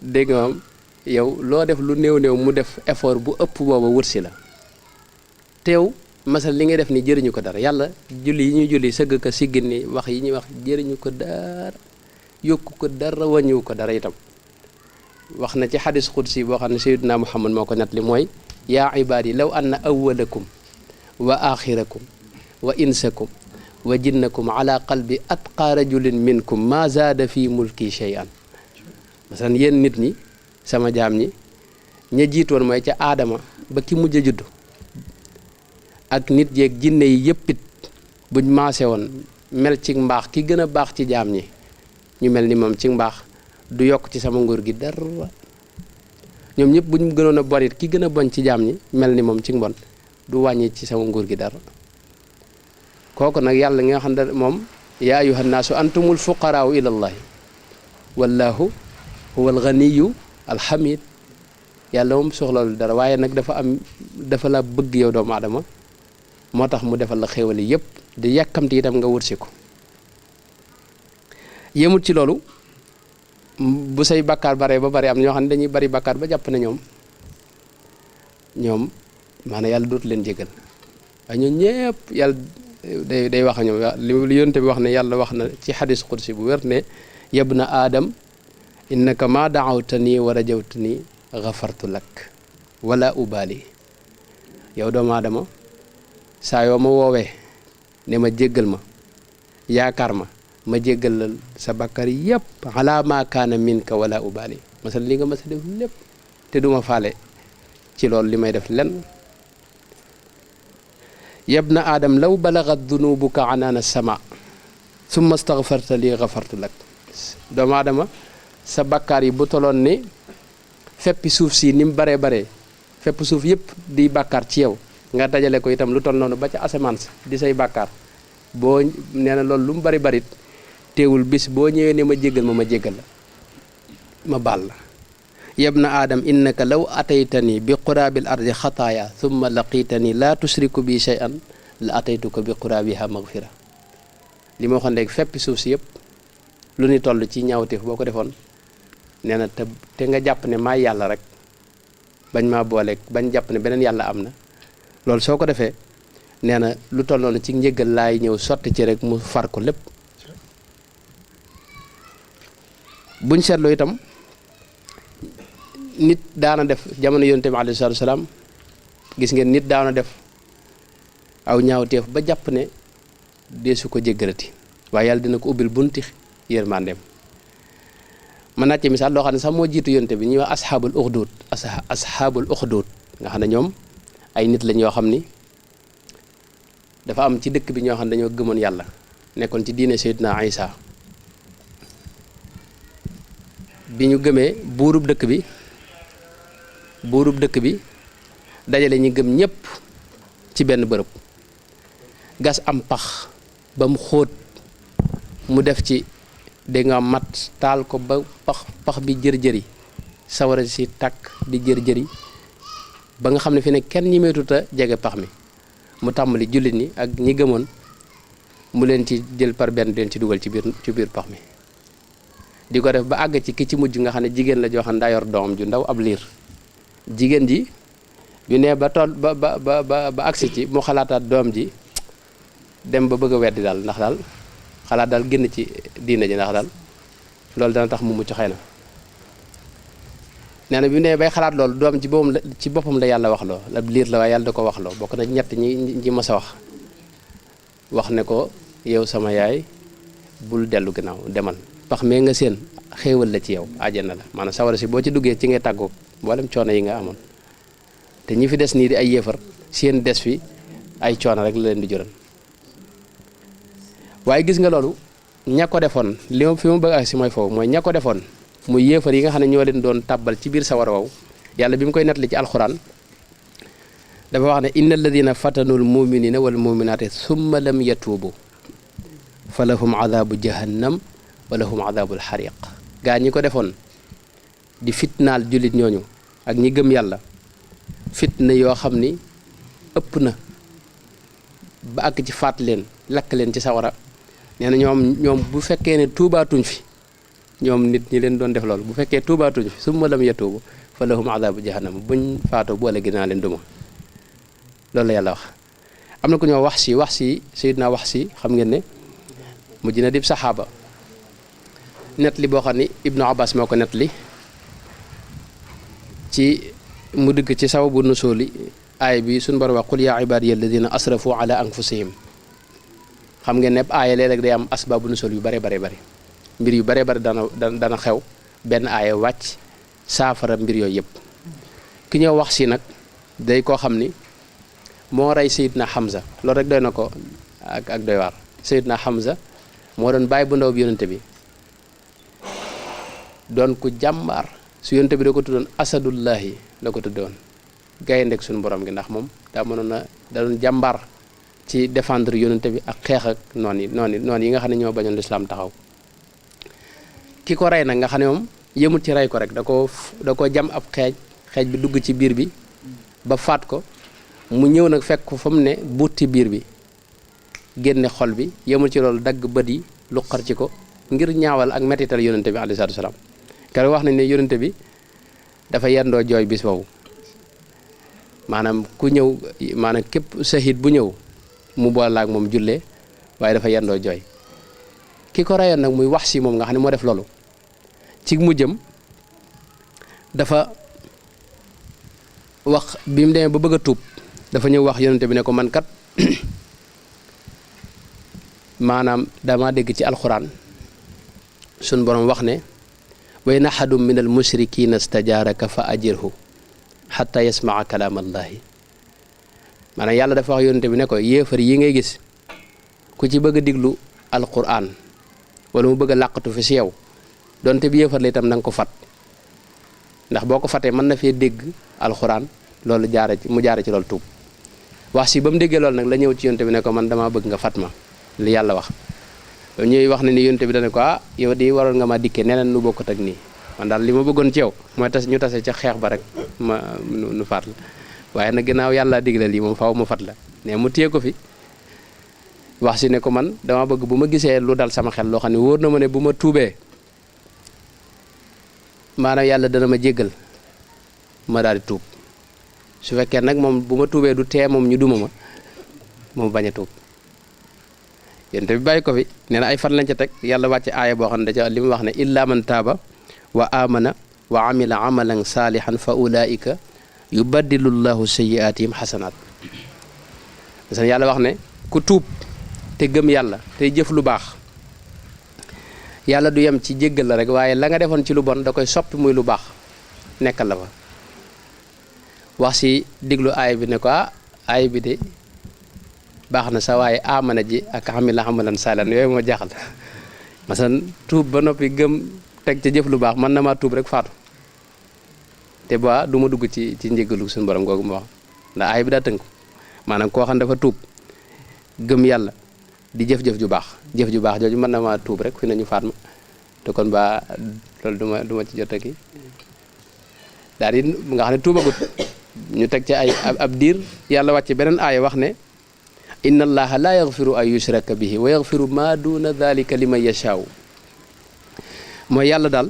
dégg nga am yow loo def lu néew mu def effort bu ëpp booba wut si la teew masal li ngay def ni jëriñu ko dara yàlla julli yi ñuy julli sëgg ko siggin ni wax yi ñuy wax jëriñu ko dara yokku ko dara wàññiwu ko dara itam wax na ci xadis xudsi boo xam ne sayyidina Muhammad moo ko net li mooy yaa ibaadi law anna awwalakum wa axirakum wa insakum wa jinnakum ala qalbi atqa rajulin minkum ma zaada fi mulki shay'an masalan yéen nit ñi sama jaam ñi ña jiitoon mooy ca aadama ba ki mujj a juddu ak nit yeeg jinne yi yëpp it buñ maase woon mel ci mbaax ki gën a baax ci jaam ñi ñu mel ni moom ci mbaax du yokk ci sama nguur gi dara ñoom ñëpp buñ gënoon a bon it ki gën a bon ci jaam ñi mel ni moom ci mbon du wàññi ci sama nguur gi dara kooku nag yàlla nga xam ne moom yaa ayyuhan naasu antumul fuqaraau ilallahi wallahu huwa alganiyu alhamid yàlla moom soxlawul dara waaye nag dafa la bëgg yow doomu aadama moo tax mu defal la xéewali yépp di yàkkamti itam nga wërsi ko yemut ci loolu bu say bakkaar bare ba bare am ñoo xam ne dañuy bari bakkaar ba jàpp ne ñoom maanaam yàlla dootu leen jégal waaye ñoom ñëpp yàlla day wax ak ñoom li yonte bi wax ne yàlla wax na ci xadis qudsi bu wér ne yabna aadam innaka ma daawtani wa rajawtani gafartu lak wala ubali yow doomu aadama saa yoo ma woowee ne ma jéggal ma yaakaar ma jéggal la sa bakkar yépp ala ma kaana minka wala ubali masal li nga mas a def lépp te duma faale ci loolu li may def lenn yabna aadam law balagat dunubuka anaana sama summa staghfarta li gafartu lak doomu aadama sa bakkaar yi bu toloon ni feppi suuf si ni mu bare fepp suuf yëpp di bàkkaar ci yow nga dajale ko itam lu toll noonu ba ca asamaan si di say bàkkaar boo nee na loolu lu mu barit teewul bis boo ñëwee ne ma jéggal ma jéggal la ma baal la yabna aadam innaka law ataytani bi quraabil ardi xataaya thumma laqitani laa tusriku bi shay'an la ataytuka bi quraabiha maghfira li ma waxoon léegi feppi suuf si yëpp lu ni toll ci ñaawteef boo ko defoon nee na te nga jàpp ne maay yàlla rek bañ maa booleeg bañ jàpp ne beneen yàlla am na loolu soo ko defee nee na lu toll noonu ci njëggal laay ñëw sotti ci rek mu far ko lépp buñ seetloo itam nit daana def jamono yonent bi alayhi salaatu salaam gis ngeen nit daana def aw ñaawteef ba jàpp ne deesu ko jéggalati waaye yàlla dina ko ubbil bunti yërmandeem mën naa ci misaal loo xam ne sax moo jiitu yonte bi ñuy wax asxaabul uxduud nga xam ne ñoom ay nit lañ yoo xam ni dafa am ci dëkk bi ñoo xam ne dañoo gëmoon yàlla nekkoon ci diine Seydina Isa bi ñu gëmee buurub dëkk bi dajale ñi gëm ñépp ci benn bërëb gas am pax ba mu xóot mu def ci dégg nga mat taal ko ba pax bi jër-jëri sawara si tàkk di jër-jëri ba nga xam ne fi ne kenn ñi meetuta jege pax mi mu tàmbali jullit ñi ak ñi gëmoon mu leen ci jël par benn leen ci dugal ci biir pax mi di ko def ba àgg ci ki ci mujj nga xam ne jigéen la joo xam ne daa yor doom ju ndaw ab liir jigéen ji bi ne ba tool ba agsi ci mu xalaataat doom ji dem ba bëgg a weddi daal ndax daal xalaat daal génn ci diina ji ndax daal loolu dana tax mu mucc xëy na nee na bi ne bay xalaat loolu doom ci boppam la yàlla wax loo la liir la waaye yàlla da ko wax loo bokk na ñett ñi mas a wax ne ko yow sama yaay bul dellu ginnaaw demal pax mee nga seen xéewal la ci yow àjjana la maanaam sawara si boo ci duggee ci ngay tàggoog mboolem coono yi nga amoon te ñi fi des nii di ay yéefar seen des fi ay coono rek la leen di jural waaye gis nga loolu ña ko defoon li ma fi ma bëgg ak si mooy foofu mooy ña ko defoon muy yéefar yi nga xam ne ñoo leen doon tàbbal ci biir sawara wow yàlla bi mu koy nettali ci alxuraan dafa wax ne inna alladina fatanul muminina wal muminaati summa lam yatuubu fa lahum adabu jahannam wa lahum adabul xariq gaa ñi ko defoon di fitnaal jullit ñooñu ak ñi gëm yàlla fitna yoo xam ni ëpp na ba àgg ci faat leen lakk leen ci sawara nee na ñoom bu fekkee ne tuubaatuñ fi ñoom nit ñi leen doon def loolu bu fekkee tuubaatuñ fi summa lam yatuubu fa lahum adabu jahannam buñ faatoo boole gi naa leen duma loolu la yàlla wax. am na ku ñoo wax si Seydina wax si xam ngeen ne mujj na dib saxaaba net li boo xam ni Ibnu Abbas moo ko net li ci mu dëgg ci sababu nusuuli aaya bi suñu borom wax qul yaa ibaadiya alladina asrafu ala anfusihim xam ngeen ne aaya léeg-léeg day am asbaabu nusuul yu bare bare bare mbir yu bare bare dana xew benn aaya wàcc saafara mbir yooyu yëpp ki ñoo wax si nag day koo xam ni moo rey Seydina Hamza loolu rek doy na ko ak doy waar Seydina Hamza moo doon bàyyi bu ndaw bi yonente bi doon ku jàmbaar su yonente bi da ko tuddoon asadullahi la ko tuddoon gayndeg suñu borom gi ndax moom daa mënoon a da doon jàmbaar ci défendre yonente bi ak xeex ak noon yi nga xam ne ñoo bañoon lislaam taxaw ki ko rey nag nga xam ne moom yëmut ci rey ko rek da ko jam ab xeej bi dugg ci biir bi ba faat ko mu ñëw nag fekk ko fa mu ne buuti biir bi génne xol bi yemul ci loolu dagg bët yi lu xar ci ko ngir ñaawal ak mettital yonente bi alayhi salaatu wasalaam keroog wax nañ ne yonente bi dafa yendoo jooy bis boobu maanaam ku ñëw maanaam képp sahid bu ñëw mu boole ak moom jullee waaye dafa yendoo jooy ki ko reyoon nag muy wax si moom nga xam ne moo def loolu ci mujjam dafa wax bi mu demee ba bëgg a tuub dafa ñëw wax yonente bi ne ko man kat maanaam dama dégg ci alxuraan sun borom wax ne wa in ahadun min al mushrikina stajaaraka fa ajirhu xatta yasmaa kalaam allaahi maanaam yàlla dafa wax yonente bi ne ko yéefar yi ngay gis ku ci bëgg a diglu alxuraan wala mu bëgg a làqatu fi si yow donte bi yéefar la itam na nga ko fat ndax boo ko fatee mën na fee dégg alxuraan loolu mu jaare ci loolu tuub wax si ba mu déggee loolu nag la ñëw ci yonte bi ne ko man damaa bëgg nga fat ma li yàlla wax ñuy wax ne ni yonte bi dana ko yow di waroon nga ma dikkee neneen nu bokkut ak nii man daal li ma bëggoon ci yow mooy ñu tase ca xeex ba rek nu faat la waaye nag ginnaaw yàlla digle lii moom faaw mu fat la ne mu téye ko fi wax si ne ko man dama bëgg bu ma gisee lu dal sama xel loo xam ne wóor na ma ne bu ma tuubee maanaam yàlla dana ma jéggal ma daal di tuub su fekkee nag moom bu ma tuubee du tee moom ñu duma ma moom bañ a tuub yonte bi bàyyi ko fi nee na ay fan lañ ca teg yàlla wàcce aaya boo xam ne da ca li mu wax ne illa man taaba wa amana wa amila amalan saalihan fa ulaika yubaddilu llahu sayyiatihim xasanaat parce que yàlla wax ne ku tuub te gëm yàlla tey jëf lu baax yàlla du yem ci jéggal la rek waaye la nga defoon ci lu bon da koy soppi muy lu baax nekkal la fa wax si diglu aay bi ne ko aay bi de baax na sa waaye amana ji ak amila amalan saalihan yooyu moo jaaxal masalan tuub ba noppi gëm teg ca jëf lu baax mën na maa tuub rek faatu te ba du ma dugg ci njéggalu suñu borom googu mu wax ndax aay bi daa tënk maanaam koo xam dafa tuub gëm yàlla di jëf-jëf ju baax jooju mën na maa tuub rek fi nañu faat ma te kon ba loolu du ma ci jot aki daal di nga xam ne tuubagut ñu teg ci ay ab diir yàlla wàcce beneen aaya wax ne inna allaha la yaghfiru an yushraka bihi wa yaghfiru ma duna dhalika liman yashaaw mooy yàlla daal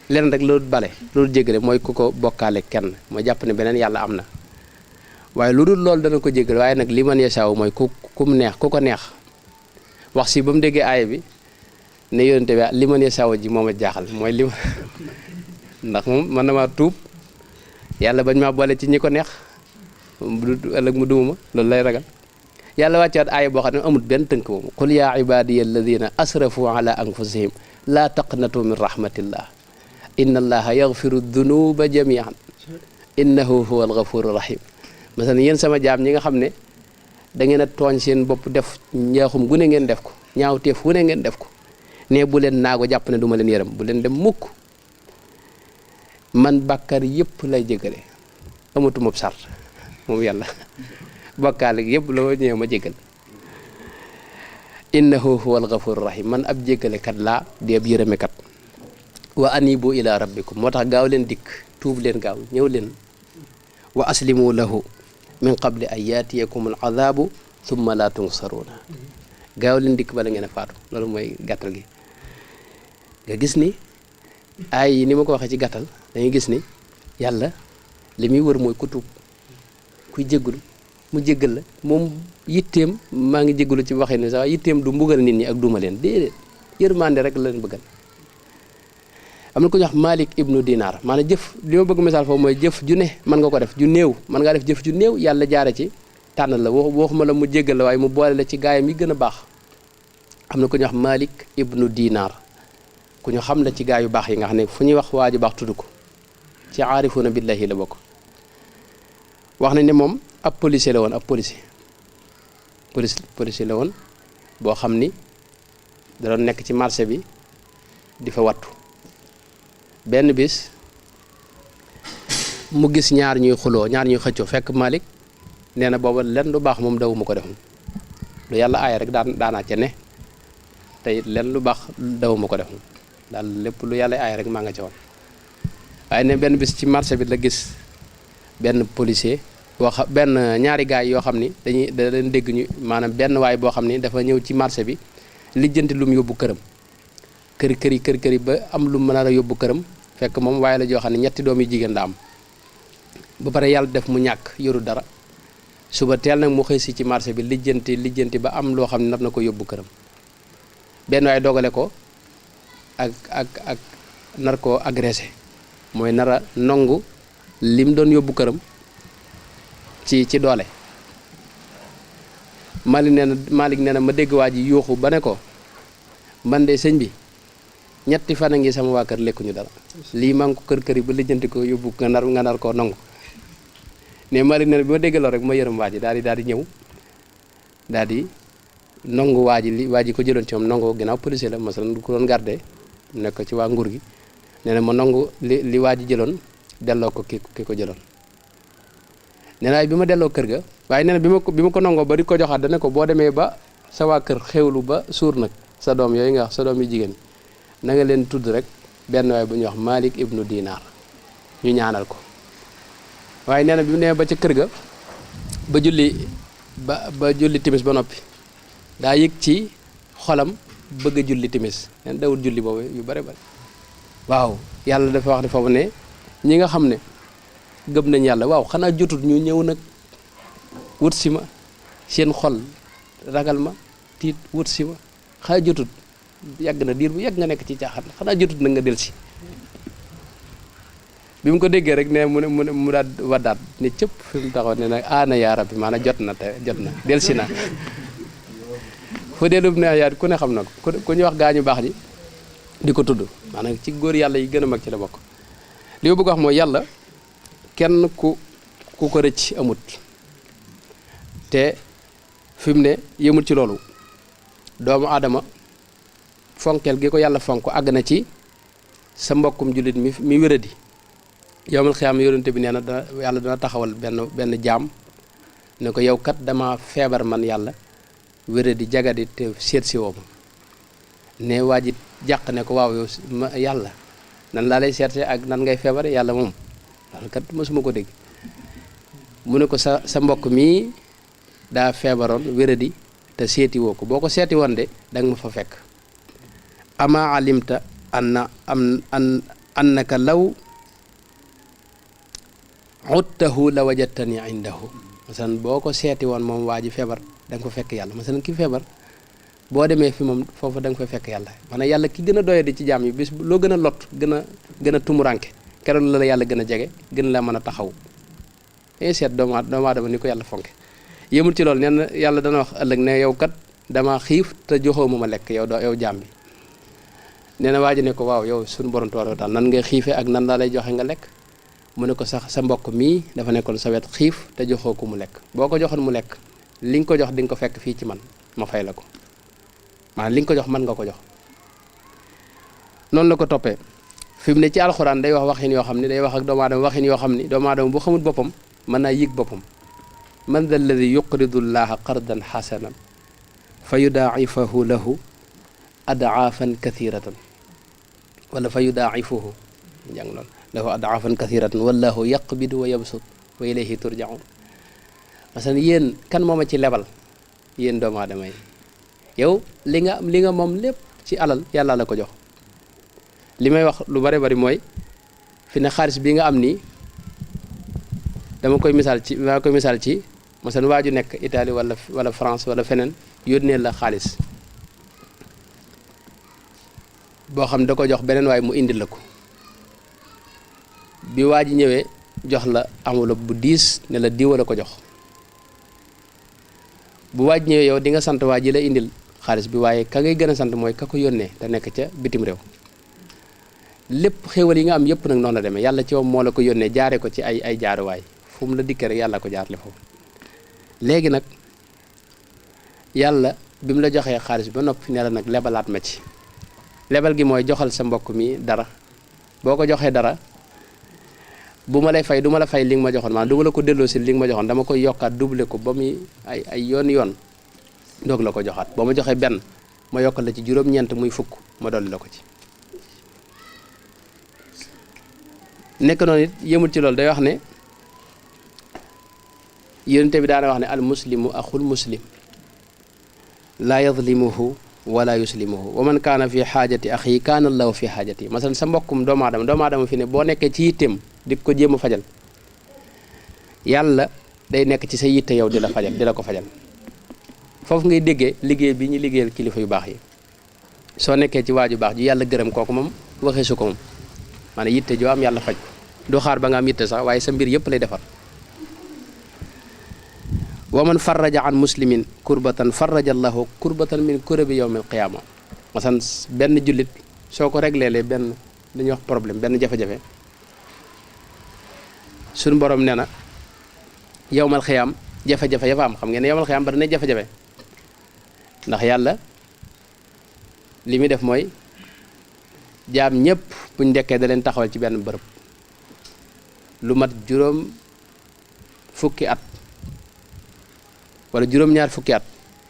leen rek loolu bale loolu jéggale mooy ku ko bokkaale kenn mooy jàpp ne beneen yàlla am na waaye lu dul loolu dana ko jéggale waaye nag liman yashaaw mooy ku mu neex ku ko neex wax si ba mu déggee aaya bi ne yonente bi liman yashaaw ji moom a jaaxal mooy li ndax moom mën na maa tuub yàlla bañ maa boole ci ñi ko neex ëllëg mu duma ma loolu lay ragal yàlla wàccewaat aaya boo xam ne amul benn tënk moom qul yaa ibadiya alladina asrafu ala anfusihim laa taqnatu min rahmatillah inna allaha yaghfiru dunuba jamian innahu huwa alghafuru rahim masalan yéen sama jaam ñi nga xam ne da ngeen a tooñ seen bopp def njaaxum gu ne ngeen def ko ñaawteef wu ne ngeen def ko ne bu leen naago jàpp ne du ma leen yërëm bu leen dem mukk man bàkkar yëpp lay jégale amatuma sart moom yàlla bokkaale yëpp la ma ñëwee ma jégal innahu huwal ghafurur rahim man ab jégalekat laa di ab yërëmekat wa anibu ila rabbikum moo tax gaaw leen dikk tuub leen gaaw ñëw leen wa aslimu lahu min qabli an yaatiyakum al adabu thumma la tunsaruuna gaaw leen dikk bala ngeen a faatu loolu mooy gàttal gi nga gis ni ay yi ni ma ko waxee ci gàttal dañuy gis ni yàlla li muy wër mooy ku tuub kuy jéggul mu jéggal la moom yitteem maa ngi jéggalu ci waxee ni sax yitteem du mbugal nit ñi ak duma leen déedéet yërmande rek la leen bëggal am na ko ñu wax Malik ibnu Dinar maanaam jëf li ma bëgg misaal foofu mooy jëf ju ne mën nga ko def ju néew mën ngaa def jëf ju néew yàlla jaare ci tànn la waxuma la mu jéggal la waaye mu boole la ci gaayam yi gën a baax am na ko ñu wax Malik ibnu Dinar ku ñu xam la ci gaay yu baax yi nga xam ne fu ñuy wax waa ju baax tudd ko ci aarifuna billahi la bokk wax nañ ne moom ab policier la woon ab policier la woon boo xam ni da doon nekk ci marché bi di fa wattu benn bis mu gis ñaar ñuy xuloo ñaar ñuy xëccoo fekk Malik nee na booba lenn lu baax moom dawuma ko defum lu yàlla aaya rek daanaa ca ne te it lenn lu baax dawuma ko defum daal lépp lu yàlla aaya rek maa nga ca woon waaye ne benn bis ci marché bi la gis benn policier benn ñaari gaay yoo xam ni da leen dégg ñu maanaam benn waay boo xam ni dafa ñëw ci marché bi lijjanti lu mu yóbbu këram kër yi ba am lu mu mën a yóbbu këram fekk moom waaye la joo xam ne ñetti doom yu jigéen la am ba pare yàlla def mu ñàkk yoru dara suba teel nag mu xëy si ci marché bi lijjanti ba am loo xam ne nar na ko yóbbu këram benn waay dogale ko ak nar koo agressé mooy nar a nongu lim doon yóbbu këram ci doole Malik nee na ma dégg waa ji yuuxu ba ne ko man de sëñ bi ñetti fan a ngi sama waa kër lekkuñu dara lii maa ngi ko kër yi ba lijjanti ko yóbbu nga nar koo nangu ne Malik nee na bi ma dégg loolu rek ma yërëm waa ji daal di ñëw daal di nangu waa ji ko jëloon ci moom nangu ginnaaw policier la masalan du ko doon garde nekk ci waa nguur gi nee na ma nangu li waa ji jëloon delloo ko ki ko jëloon nee na bi ma delloo kër ga waaye nee na bi ma ko nangoo ba di ko joxaat dana ko boo demee ba sa waa kër xewlu ba suur nag sa doom yooyu nga wax sa doom yu jigéen na nga leen tudd rek benn waay bu ñuy wax Malik ibnu Dinar ñu ñaanal ko waaye nee na bi mu nee ba ca kër ga ba julli timis ba noppi daa yëg ci xolam bëgg a julli timis nee na dawul julli boobu yu bare bare waaw yàlla dafa wax ne foofu ne ñi nga xam ne gëm nañ yàlla waaw xanaa jotut ñu ñëw nag wut si ma seen xol ragal ma tiit wut si ma xanaa jotut yàgg na diir bu yàgg nga nekk ci caaxaan xanaa jotut nag nga del si bi mu ko déggee rek ne mu daal waddaat ne cëpp fi mu taxaw ne nag aana yaa rabbi maanaam jot na del si na fu deelub ne yaat ku ne xam na ko ku ñu wax gaañu baax ji di ko tudd maanaam ci góor yàlla yi gën a mag ci la bokk li ma bëgg wax mooy yàlla kenn ku ko rëcc amut te fi mu ne yëmut ci loolu doomu aadama fonkeel gi ko yàlla fonk àgg na ci sa mbokkum jullit mi wéradi yowmal xiyaam yonente bi nee na yàlla dana taxawal benn jaam ne ko yow kat dama feebar man yàlla wéradi jagadi te seet si woo ma ne waa ji jàq ne ko waaw yow yàlla nan laa lay seetse ak nan ngay feebare yàlla moom daal kat mosuma ko dégg mu ne ko sa mbokk mii daa feebaroon wéradi te seeti woo ko boo ko seeti woon de danga ma fa fekk ama alimta annaka law uttahu la wajadtani indahu masalan boo ko seeti woon moom waa ji feebar da nga ko fekk yàlla masalan ki feebar boo demee fi moom foofu da nga koy fekk yàlla maanaam yàlla ki gën a doyadi ci jaam yi bis loo gën a lot gën a tumuranke keroog la yàlla gën a jege gën la mën a taxaw seet doomu aadama ni ko yàlla fonke yëmul ci loolu nee na yàlla dana wax ëllëg ne yow kat dama xiif te joxoo ma lekk yow jaam bi nee na waa ji ne ko waaw yow suñu borom tabaaraka wa taala nan ngay xiifee ak nan laa lay joxe nga lekk mu ne ko sax sa mbokk mii dafa nekkoon sa wet xiif te joxoo ko mu lekk boo ko joxoon mu lekk li nga ko jox di nga ko fekk fii ci man ma fay la ko maanaam li nga ko jox mën nga ko jox noonu la ko toppee fi mu ne ci alxuraan day wax waxin yoo xam ne day wax ak doomu aadama waxin yoo xam ni doomu aadama bu xamul boppam mën naa yëg boppam man dha alladi yuqridu llaha qardan xasanan fa yudaa'ifahu lahu adaafan kathiratan wala fa yudaa'ifuhu jàng lool lahu adaafan kathiratan wallahu yaqbidu wa yabsut wa ilayhi turjaun masalan yéen kan mooma ci lebal yéen doomu aadama yi yow li nga moom lépp ci alal yàlla la ko jox li may wax lu bari mooy fi ne xaalis bi nga am nii maa koy misaal ci masalan waa ju nekk Italie wala France wala feneen yónnee la xaalis boo xam da ko jox beneen waaye mu indil la ko bi waa ji ñëwee jox la enveloppe bu diis ne la diwa la ko jox bu waa ji ñëwee yow di nga sant waa ji la indil xaalis bi waaye ka ngay gën a sant mooy ka ko yónnee te nekk ca bitim réew lépp xéewal yi nga am yëpp nag noonu la demee yàlla ci moom moo la ko yónnee jaare ko ci ay jaaruwaay fu mu la dikkee rek yàlla ko jaarale foofu léegi nag yàlla bi mu la joxee xaalis ba noppi ne la nag lebalaat ma ci lebal gi mooy joxal sa mbokk mi dara boo ko joxee dara bu ma lay fay du ma la fay li nga ma joxoon maanaam du ma la ko delloo si li nga ma joxoon dama koy yokkaat doublé ko ba muy ay yoon doog la ko joxaat boo ma joxee benn ma yokkal la ci juróom-ñeent muy fukk ma dolli la ko ci nekk noonu it yëmul ci loolu day wax ne yonent bi daana wax ne al muslimu axul muslim laa yadlimuhu wala yuslimuhu wa man kaana fi xaajati axi kaana allahu fi xaajati masalan sa mbokkum doomu aadama fi ne boo nekkee ci yitteem di ko jéem a fajal yàlla day nekk ci sa yitte yow di la ko fajal foofu ngay déggee liggéey bi ñu liggéeyal kilifa yu baax yi soo nekkee ci waaju baax ji yàlla gërëm kooku moom waxee su ko moom maanaam yitte joo am yàlla faj ko du xaar ba nga am yitte sax waaye sa mbir yëpp lay defar wa man farraja an muslimin kurbatan farraja allahu kurbatan min kurabi yawmil qiyaama masan benn jullit soo ko régleelee benn dañuy wax problème benn jafe-jafe suñu borom nee na yawmal qiyaam jafe-jafe ya fa am xam ngeen ne yawmal qiyaam bari na jafe-jafe ndax yàlla li muy def mooy jaam ñëpp buñ dekkee da leen taxawal ci benn bërëb lu mat juróom fukki at wala juróom-ñaar fukki at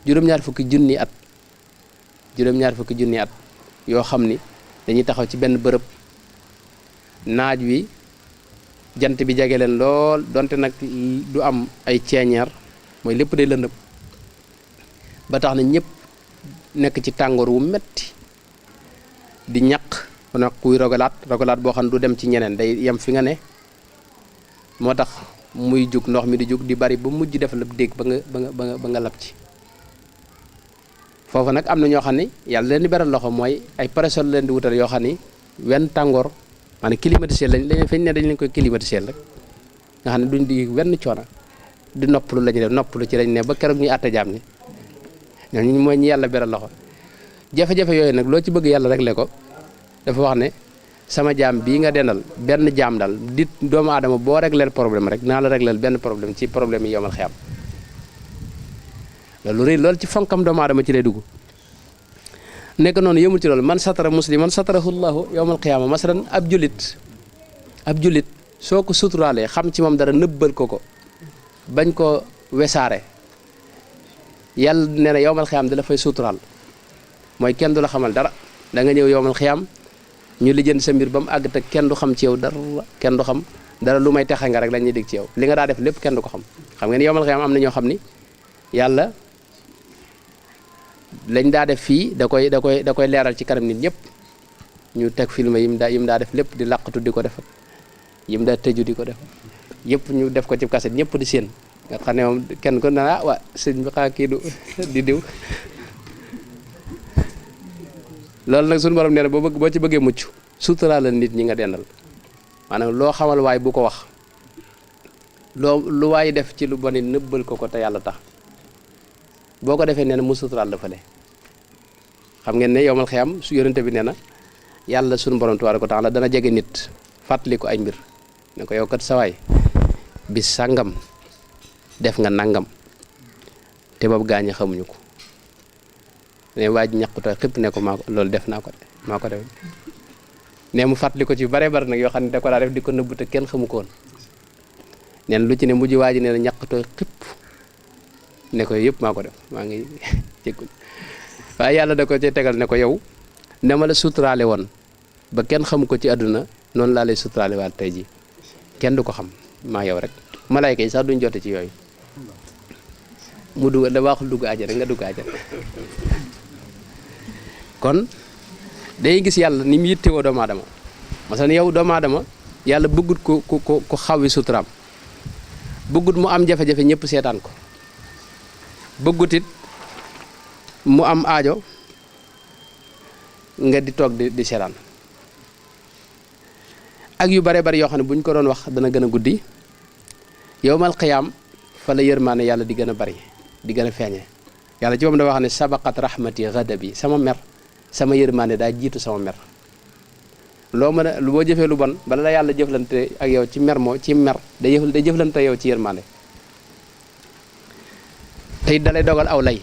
juróom-ñaar fukki junni at yoo xam ni dañuy taxaw ci benn bërëb naaj wi jant bi jege leen lool donte nag du am ay ceeñeer mooy lépp day lëndëm ba tax na ñëpp nekk ci tàngoor wu metti di ñaq nag kuy rogalaat boo xam ne du dem ci ñeneen day yem fi nga ne moo tax muy jug ndox mi di jug di bari ba mujj def la dégg ba nga lab ci foofu nag am na ñoo xam ne yàlla leen di beral loxo mooy ay parasol leen di wutal yoo xam ni wenn tàngoor maanaam climatiseur lañ feñ ne dañ leen koy climatiseur rek nga xam ne duñ di wenn coono di noppalu la ñu def noppalu ci lañ ne ba keroog ñuy àtte jaam ni ñooñu mooy ñi yàlla beral loxo jafe-jafe yooyu nag loo ci bëgg yàlla réglé ko dafa wax ne sama jaam bii nga dendal benn jaam daal di doomu aadama boo régleel problème rek naa la régleel benn problème ci problème yi yomal xiyam loolu rëy loolu ci fonkam doomu aadama ci lay dugg nekk noonu yëmul ci loolu man satara musliman satarahu llahu yowmal qiyaama masalan ab jullit soo ko suturaalee xam ci moom dara nëbbal ko bañ ko wesaare yàlla nee na yowmal qiyaam da la fay suturaal mooy kenn du la xamal dara da nga ñëw yowmal qiyaam ñu lijjanti sa mbir ba mu àgg te kenn du xam ci yow dara kenn du xam dara lu may texe nga rek lañ ñuy dégg ci yow li nga daa def lépp kenn du ko xam xam ngeen yowmal qiyaam am na ñoo xam ni yàlla lañ daa def fii da koy leeral ci kanam nit ñëpp ñu teg film yim daa def lépp di làqatu di ko def yim daa tëju di ko def yëpp ñu def ko ci kaset ñëpp di séen nga xam ne moom kenn ko na waa sëñ bi xaa kii du di diw loolu nag suñu borom nee na boo ci bëggee mucc suturaalal nit ñi nga dendal maanaam loo xamal waay bu ko wax lu waay def ci lu bon it nëbbal ko te yàlla tax boo ko defee nee na mu suturaal dafa le xam ngeen ne yowmal xiyam su yonente bi nee na yàlla suñu borom tabaaraka wa taala dana jege nit fàttali ko ay mbir ne ko yow kat sawaay bis sàngam def nga nangam te boobu gaañi xamuñu ko ne waaj ñaqutoo xëpp ne ko loolu def naa ko de maa ko def ne mu fàttali ko ci bare bare nag yoo xam ne da ko daa def di ko nëbbu te kenn xamu ko woon neen lu ci ne mujj waaji nee na ñaqutoo xëpp ne ko yëpp maa ko def maa ngi jéggul waaye yàlla da ko ci tegal ne ko yow ne ma la suturaale woon ba kenn xamu ko ci àdduna noonu laa lay suturaale waat tey ji kenn du ko xam maa yow rek malaayka yi sax duñ jote ci yooyu mu dugg da waxul dugg àjjana nga dugg àjjana kon day gis yàlla ni mu yittewoo doomu aadama masalan yow doomu aadama yàlla bëggut ko xawwi suturaam bëggut mu am jafe-jafe ñëpp seetaan ko bëggut it mu am aajo nga di toog di seetaan ak yu bare bari yoo xam ne bu ñu ko doon wax dana gën a guddi yowmal qiyaam fa la yërmaane yàlla di gën a bari di gën a feeñe yàlla ci moom da wax ne sabaqat rahmati ghadabi sama mer sama yërmaane daa jiitu sama mer loo mën a boo jëfee lu bon bala la yàlla jëflante ak yow ci mer day jëflante yow ci yërmaane tey dalay dogal aw lay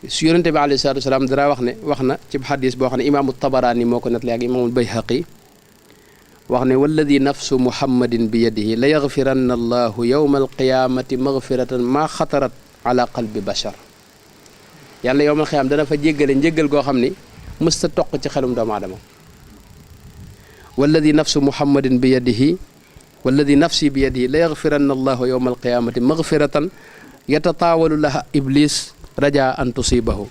su yonente bi alayhi salaatu wasalaam dara wax na ci xadis boo xam ne imaamu tabaraani moo ko nettali ak imaamul bayhaqi wax ne walladi nafsu muhammadin bi yadihi la yaxfiranna allahu yowma alqiyamati magfiratan maa xatarat ala qalbi bashar yàlla yowmal qiyaam dana fa jéggale njéggal goo xam ni mësta toq ci xelum doomu aadama walladi nafsu muhammadin bi yadihi walladi nafsi bi yadihi la yaxfiranna allahu yowma alqiyamati magfiratan yatataawalu laha iblis raja an tusibahu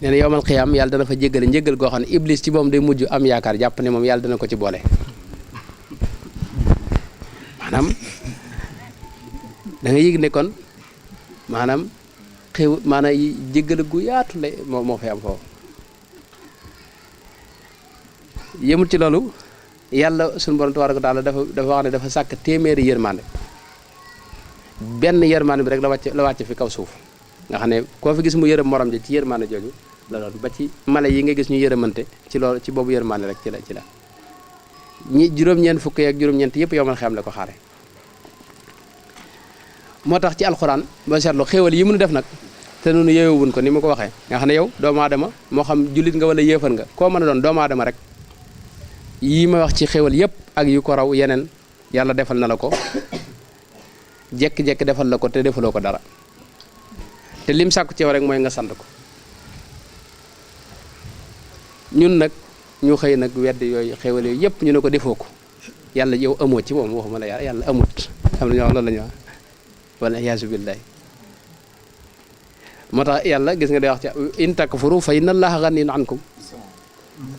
nee na yowmal qiyaam yàlla dana fa jéggale njéggal goo xam ne iblis ci moom day mujj am yaakaar jàpp ne moom yàlla dana ko ci boole maanaam da nga yëg ne kon maanaam jéggale gu yaatu la moo fay am foofu yëmul ci loolu yàlla suñu borom tabaaraka wa taala dafa wax ne dafa sàkk téeméeri yërmande benn yërmande bi rek la wàcc fi kaw suuf nga xam ne koo fi gis mu yërëm morom ji ci yërmande jooju la doon ba ci mala yi nga gis ñu yërëmante ci loolu ci boobu yërmande rek ci la ñi juróom-ñeent fukk ak juróom-ñeent yëpp yow man xam la ko xaare moo tax ci alxuraan ba seetlu xéewal yi mënu def nag te noonu yeewuwun ko ni ma ko waxee nga xam ne yow doomu aadama moo xam jullit nga wala yéefar nga koo mën a doon doomu aadama rek yii ma wax ci xéewal yëpp ak yu ko raw yeneen yàlla defal na la ko jekki-jekki defal la ko te defaloo ko dara te lim sàkku ci yow rek mooy nga sant ko ñun nag ñu xëy nag wedd yooyu xéewal yooyu yëpp ñu ne ko defoo ko yàlla yow amoo ci moom waxuma la yàlla amut am na ñoo loolu la ñu wax wala iyaasu billahi moo tax yàlla gis nga day wax ci in takfuru fa inna allaha ganiyyun ankum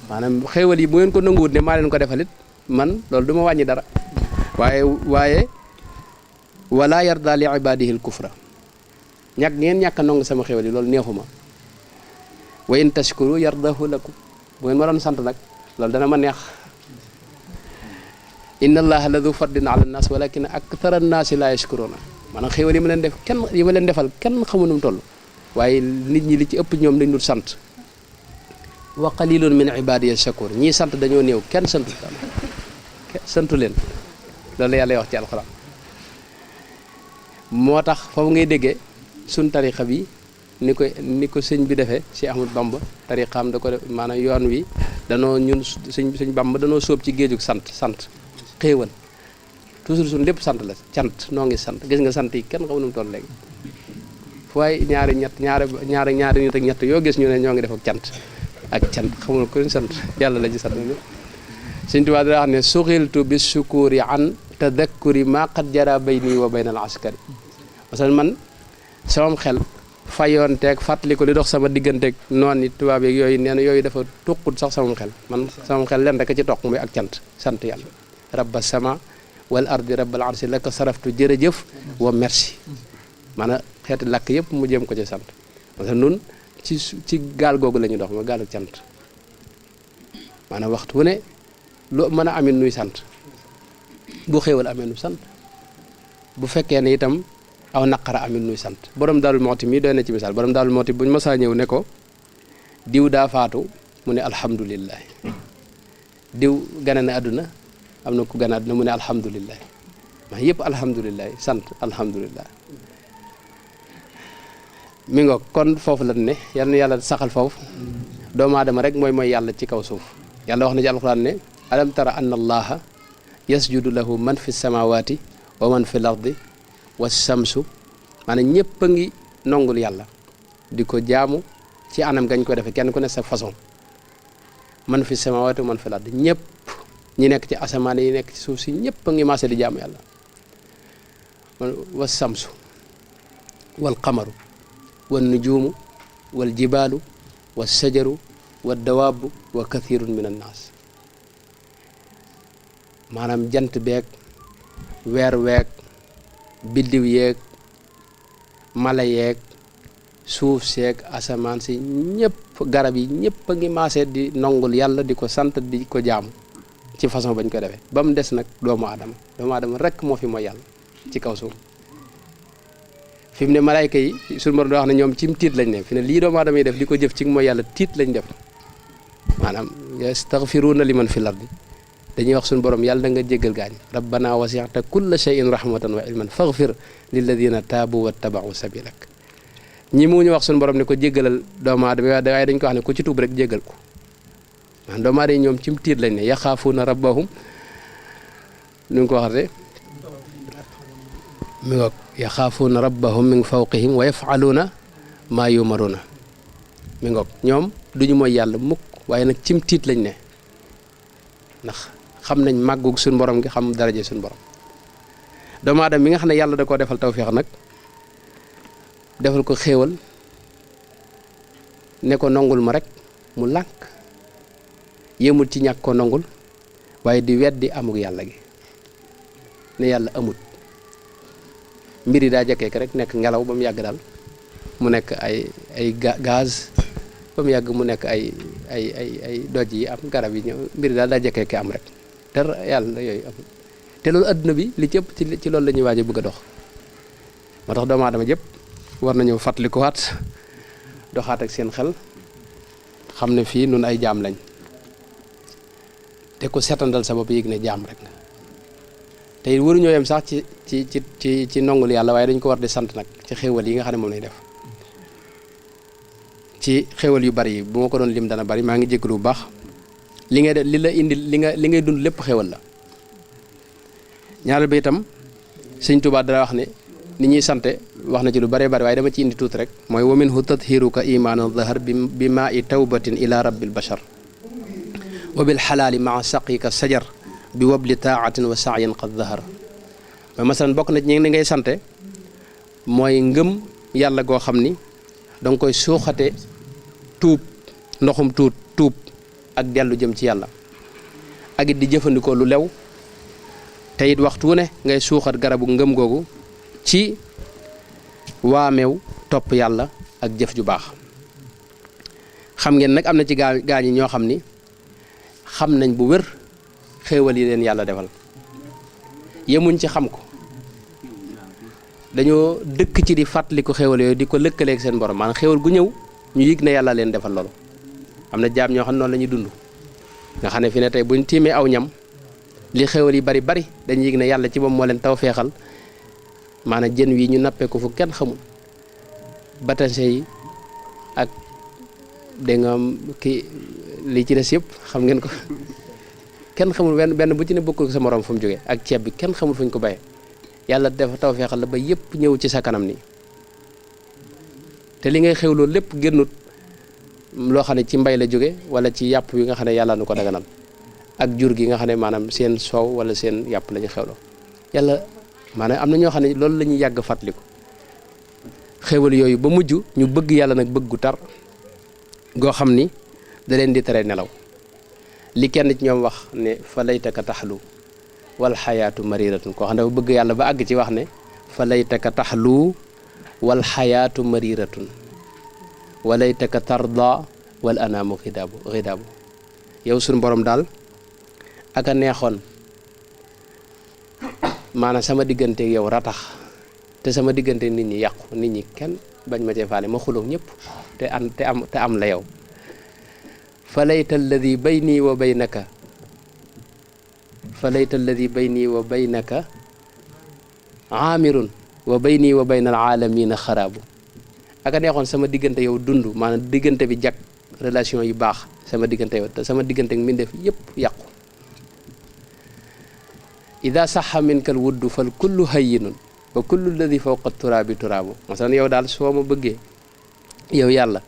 maanaam xéewal yi bu ngeen ko nanguwut ne maa leen ko defalit man loolu du ma wàññi dara waaye wala yarda li ibadihi al kufra ngeen ñàkk a nangu sama xéewal yi loolu neexuma wa in tashkuru yardahu lakum bu ngeen ma doon sant nag loolu dana ma neex inna allaha la du fadlin ala nnas walakin akthara nnaasi la yashkuruna maanaam xéewal yi ma leen defal kenn xamu nu mu toll waaye nit ñi li ci ëpp ñoom dañ dul sant wa qalilun min ibadiya shakur ñii sant dañoo néew kenn santu leen loolu yàlla wax ci alxuraan moo tax foofu ngay déggee suñ tariqa bi ni ko sëñ bi defee Cheikh Ahmadou Bamba tariqaam da ko def maanaam yoon wi danoo ñun sëñ Bamba danoo sóob ci géejug sant xéewal toujours suñ lépp sant la cant noo ngi sant gis nga sant yi kenn xamu nu mu toll léegi fu waay ñaari nit ak ñett yoo gis ñu ne ñoo ngi def ak cant xamul ko sant yàlla la ci sant Sëñ Tuubaa daa wax ne suxiltu bi sukuri an tadakkuri ma qad jara bayni wa bayna al askari parce que man sama xel fayoonteeg fàttali ko li dox sama digganteeg noon yi tubaab yeeg yooyu nee na yooyu dafa tuqut sax sama xel man sama xel leen rek ci toq muy ak cant sant yàlla rabba sama wal ardi rabbal arsi laka saraftu jërëjëf wa merci maanaam xeeti làkk yëpp mu jëm ko ci sant parce que nun ci gaal googu la ñuy dox ma gaal ak cant maanaam waxtu wu ne lu mën a amin nuy sant bu xéewal amee nu sant bu fekkee ne itam aw naqara amin nuy sant borom Daaru Muxti mii doy na ci misaal borom Daaru Muxti buñ masaa ñëw ne ko diw daa faatu mu ne alhamdulillah diw gane na àdduna am na ku gane àdduna mu ne alhamdulillah maa yëpp alhamdulillah sant alhamdulillah mi ngo kon foofu la ne yal na yàlla saxal foofu doomu aadama rek mooy yàlla ci kaw suuf yàlla wax na ci alxuraan ne alam tara anna allaha yasjudu lahu man fi samawati wa man fi l ardi wa samsu maanaam ñëpp a ngi nongul yàlla di ko jaamu ci anam gañ ko defee kenn ku ne sa façon man fi samaawaati man fi lard ñëpp ñi nekk ci asamaan yi nekk ci suuf si ñëpp a ngi maase di jaamu yàlla wa samsu wal qamaru wal nujuumu wal jibaalu wa sajaru wa dawaabu wa kathirun min annaas maanaam jant beeg weer weeg biddiw yeeg mala yeeg suuf seeg asamaan si ñëpp garab yi ñëpp a ngi maase di nongul yàlla di ko sant di ko jaamu ci façon bañ ko defee ba mu des nag doomu aadama rekk moo fi mooy yàlla ci kaw suuf fi mu ne malaayka yi suñu borom da wax ne ñoom cim tiit lañ ne fi ne lii doomu aadama yi def di ko jëf ci mooy yàlla tiit lañ def maanaam yastaghfiruuna liman fil ardi dañuy wax suñu borom yàlla da nga jéggal gaañ rabbana wasi'ta kulla shay'in rahmatan wa ilman faghfir lilladina taabu wattaba'u sabilak ñi mu ñu wax suñu borom ne ko jéggalal doomu aadama waaye dañ ko wax ne ku ci tuub rek jéggal ko maanaam doomu aadama yi ñoom cim tiit lañ ne yaxaafuuna rabbahum nu ngi ko waxate mi ngoog yaxaafuuna rabbahum min fawqihim wa yafaluuna maa yumaruna mi ngoog ñoom duñu mooy yàlla mukk waaye nag cim tiit lañ ne ndax xam nañ màggug suñu borom gi xam daraje suñu borom doomu aadama mi nga xam ne yàlla da koo defal tawfeex nag defal ko xéewal ne ko nongul ma rek mu lànk yéemul ci ñàkk ko nongul waaye di weddi amug yàlla gi ne yàlla amut mbir yi daa jekkee rek nekk ngelaw ba mu yàgg daal mu nekk ay gaz ba mu yàgg mu nekk ay doj yi am garab yi ñëw mbir yi daal daa jekkee am rek te yàlla yooyu amut te loolu adduna bi li ci ëpp ci loolu la ñuy waaj a bëgg a dox moo tax doomu aadama jëpp war nañu fàttalikuwaat doxaat ak seen xel xam ne fii nun ay jaam lañ te ku setandal sa bopp yëg ne jaam rek nga te it waruñoo yem sax ci nongul yàlla waaye dañ ko war di sant nag ci xéewal yi nga xam ne moom lay def ci xéewal yu bari yi bu ma ko doon lim dana bari maa ngi jégalu bu baax li ngay def li la indi li ngay dund lépp xéewal la ñaareel ba itam sëñ Tuubaa dara wax ne ni ñuy sante wax na ci lu bëree bëri waaye dama ci indi tuuti rek mooy wa minhu tathiruka imaana dahar bi maa i tawbatin ila rabbil bashar wa bil xalaali maa saqika sajar bi wabli taatin wa saayin qad dahar mooy masalan bokk na ci ñi ngay sante mooy ngëm yàlla goo xam ni danga koy suuxate tuub ndoxum tuub ak dellu jëm ci yàlla ak it di jëfandikoo lu lew te it waxtu wu ne ngay suuxat garabu ngëm googu ci waameew topp yàlla ak jëf ju baax xam ngeen nag am na ci gaa ñi ñoo xam ni xam nañ bu wér xéewal yi leen yàlla defal yemuñ ci xam ko dañoo dëkk ci di fàttaliku xéewal yooyu di ko lëkkaleeg seen borom maanaam xéewal gu ñëw ñu yëg ne yàlla leen defal loolu am na jaam ñoo xam ne noonu la ñuy dund nga xam ne fi ne tey buñ tiimee aw ñam li xéewal yi bari dañuy yëg ne yàlla ci moom moo leen taw feexal maanaam jën wi ñu nappee ko fu kenn xamul batanse yi ak dégg nga kii li ci des yëpp xam ngeen ko kenn xamul benn bu ci ne bokkul sa morom fu mu jógee ak ceeb bi kenn xamul fu ñu ko bayee yàlla dafa taw feexal la ba yëpp ñëw ci sa kanam nii te li ngay xew loolu lépp génnut loo xam ne ci mbay la jóge wala ci yàpp wi nga xam ne yàlla nu ko daganal ak jur gi nga xam ne maanaam seen soow wala seen yàpp la ñu xewloo yàlla maanaam am na ñoo xam ne loolu la ñuy yàgg fàttaliku xéwal yooyu ba mujj ñu bëgg yàlla nag bëgg gu tar goo xam ni da leen di tere nelaw li kenn ci ñoom wax ne fa laytaka taxlu wal xayaatu mariratun koo xam ne bëgg yàlla ba àgg ci wax ne fa laytaka taxlu wal xayaatu mariratun wa laytaka tarda wal anaamu xidaabu yow suñu borom daal aka neexoon maanaam sama diggante yow ratax te sama diggante nit ñi yàqu nit ñi kenn bañ ma cee faale ma xuloog ñëpp te am la yow fa layta alladi bayni wa baynaka aamirun wa bayni wa bayna alaalamina xaraabu aka neexoon sama diggante yow dund maanaam diggante bi jag relation yu baax sama diggante yow te sama diggante ak mbindeef yëpp yàqu ida saxa minka al wuddu fal kullu hayyinun wa kullu alladi fawqa turaabi turaabu masalan yow daal soo ma bëggee yow yàlla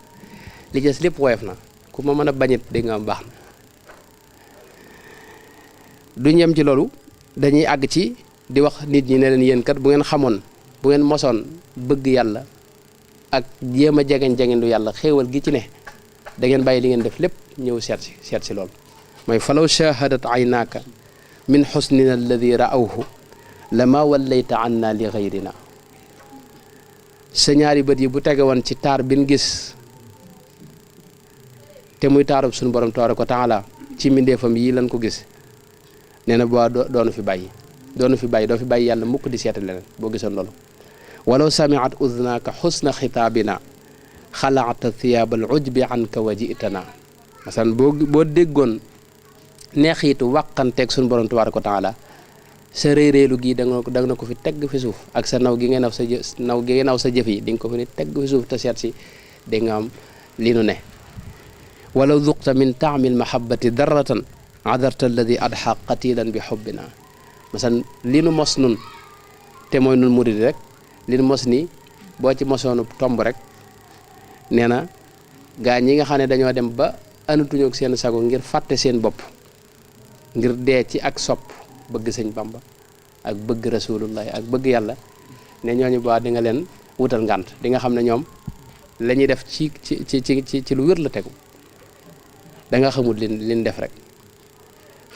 li des lépp woyof na ku ma mën a bañit dégg nga am baax na. du ñem ci loolu dañuy àgg ci di wax nit ñi ne leen yéen kat bu ngeen xamoon bu ngeen mosoon bëgg yàlla ak jéem a jegeñ lu yàlla xéewal gi ci ne da ngeen bàyyi li ngeen def lépp ñëw seet si loolu mooy falaw shahadat aynaaka min xusnina alladi raawhu lama wallayta anna li gayrina sa ñaari bët yi bu tege woon ci taar bin gis te muy taarub suñu borom tabaaraka wa taala ci mbindeefam yi lan ko gis nee na boo doonu fi bàyyi doo fi bàyyi yàlla mukk di seeta leneen boo gisoon loolu walaw samiat udnaaka xusna xitaabina xalaata thiyaabal ujbi anka wa jitana masalan boo déggoon neexiitu wàqanteeg suñu borom tabaaraka wa taala sa réeréelu gii da nga ko fi tegg fi suuf ak sa naw gi nga naw sa jëf yi di nga ko fi ni tegg fi suuf te seet si di nga am li nu ne walaw duqta min taamil mahabbati darratan adarta alladi adxa qatilan bi xubbina masalan li nu mos nun te mooy nun murid rek li nu mos nii boo ci mosoonu tomb rek nee na gaa ñi nga xam ne dañoo dem ba anatuñu ak seen sago ngir fàtte seen bopp ngir dee ci ak sopp bëgg sëñ Bamba ak bëgg rasulullahi ak bëgg yàlla ne ñooñu baa di nga leen wutal ngànt di nga xam ne ñoom la ñuy def ci lu wér la tegu da nga xamul liñ def rek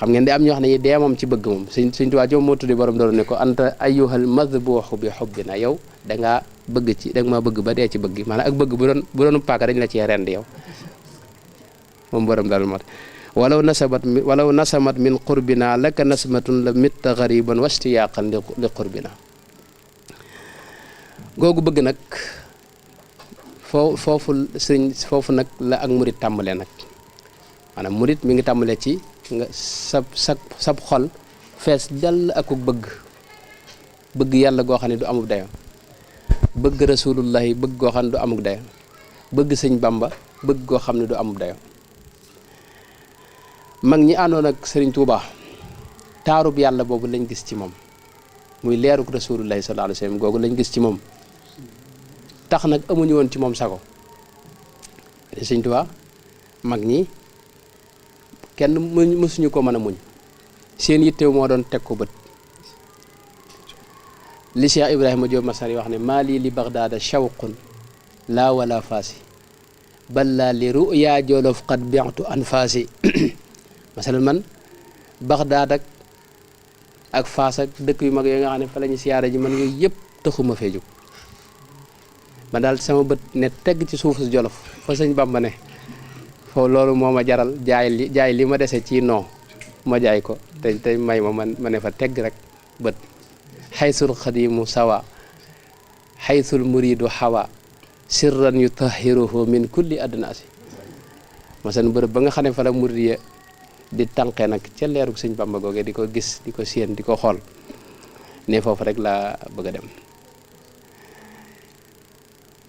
xam ngeen di am ñoo xam ne ñi dee moom ci bëgg moom Sëñ Tuubaa ci moom moo tuddi borom doon ne ko anta ayyuhal madbuuxu bi xubbina yow da ngaa bëgg ci da nga maa bëgg ba dee ci bëgg maanaam ak bëgg bu doon paaka dañ la cee rend yow moom borom daal moo walaw nasamat min qurbina laka nasmatun la mitta gariban wastiyaqan li qurbina googu bëgg nag foofu nag la ak murit tàmbalee nag maanaam murit mi ngi tàmbalee ci nga sab xol fees dell ak bëgg yàlla goo xam ne du amub dayo bëgg rasulullahi bëgg goo xam ne du amub dayo bëgg sëñ Bamba bëgg goo xam ne du amub dayo mag ñi àndoon ak sëriñ Tuuba taarub yàlla boobu lañ gis ci moom muy leeruk rasulullahi sallallahu alayhi wasallam googu lañ gis ci moom tax nag amuñu woon ci moom sago sëriñ Tuuba mag ñi kenn mësuñu ko mën a muñ seen yittew moo doon teg ko bët li Cheikh Ibrahima Diop Masari wax ne maali li Bagdaada shawqun laa wala faasi balla li ruya jolof qad bi'tu anfaasi masalan man Bagdaad ak Faas ak dëkk yu mag yooyu nga xam ne fa la ñu siyaare ji man yooyu yëpp taxuma fee jóg man daal sama bët ne tegg ci suufu Jolof fa sëñ Bamba ne foofu loolu moo ma jaral jaay li ma dese ci non ma jaay ko te may ma ne fa tegg rek bët xaysul xadimu sawa xaysul muridu xawa sirran yutahiruhu min kulli adnaasi masalan bërëb ba nga xam ne fa la murid ya di tànqee nag ca leerug sëñ Bamba googee di ko gis di ko séen di ko xool ne foofu rek laa bëgg a dem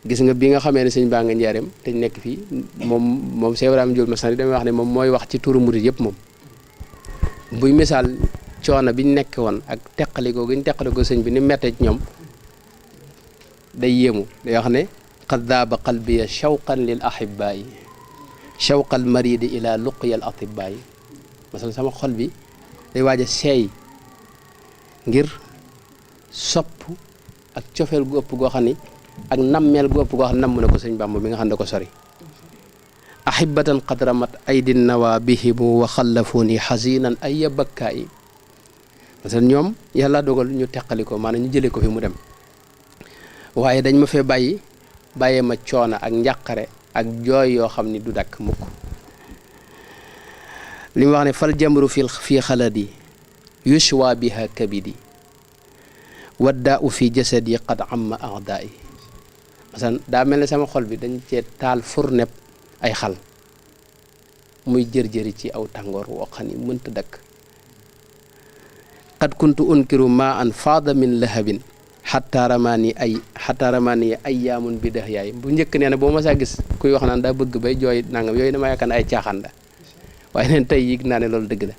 gis nga bi nga xamee ne sëñ baa nga njaareem te nekk fii moom Cheikh Ibrahima Diop Masari damay wax ne moom mooy wax ci turu murid yëpp moom buy misaal coono biñ nekk woon ak teqalikoo gi ñu teqalikoo sëñ bi ni mette ci ñoom day yéemu day wax ne qad daaba qalbiya shawqan lil ahibaayi shawqal maridi ila luqyal atibaayi masal sama xol bi day waaj a seey ngir sopp ak cofeel gu ëpp goo xam ni ak nammeel gu ëpp goo xam ne namm na ko sëñ Bàmba mi nga xam ne ko sori ahibatan qad ramat aydin nawa bihimu wa xallafuni xasinan ay bakkaa yi parce que ñoom yàlla dogal ñu teqali ko maanaam ñu jëlee ko fi mu dem waaye dañ ma fee bàyyee ma coono ak njàqare ak jooy yoo xam ni du dakk mukk li mu wax ne fal jamru fii xaladi yushwa biha kabidi waddaa u fi jasadi qad amma aada yi masalan daa mel ne sama xol bi dañ cee taal furneb ay xal muy jër-jëri ci aw tàngoor woo xam ni mënta dakk qad kuntu unkiru ma an faada min lahabin xataa ramaani ayyaamun bi dex yaay bu njëkk nee na boo ma saa gis kuy wax naan daa bëgg bay jooy nangam yooyu dama yaakaar ne ay caaxaan la waaye neen tey yëg naa ne loolu dëgg la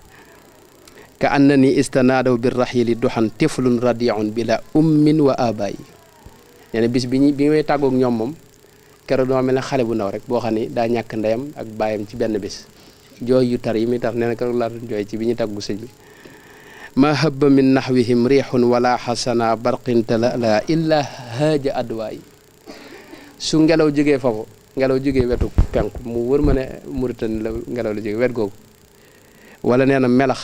ka annani istanaadaw bi raxili duxan tiflun radiun bila ummin wa abaayi nee na bis bi may tàggoog ñoom moom keroog dama mel ne xale bu ndaw rek boo xam ni daa ñàkk ndeyam ak baayam ci benn bis jooy yu tar yi muy tar nee na keroog laa doon jooy ci bi ñu tàggu sëñ bi ma habba min nahwihim riixun wala xasana barqin tala la illa haaja adwaay su ngelaw jógee foofu ngelaw jógee wetu penku mu wër ma ne Mauritanie la ngelaw la jógee wet googu wala nee na melax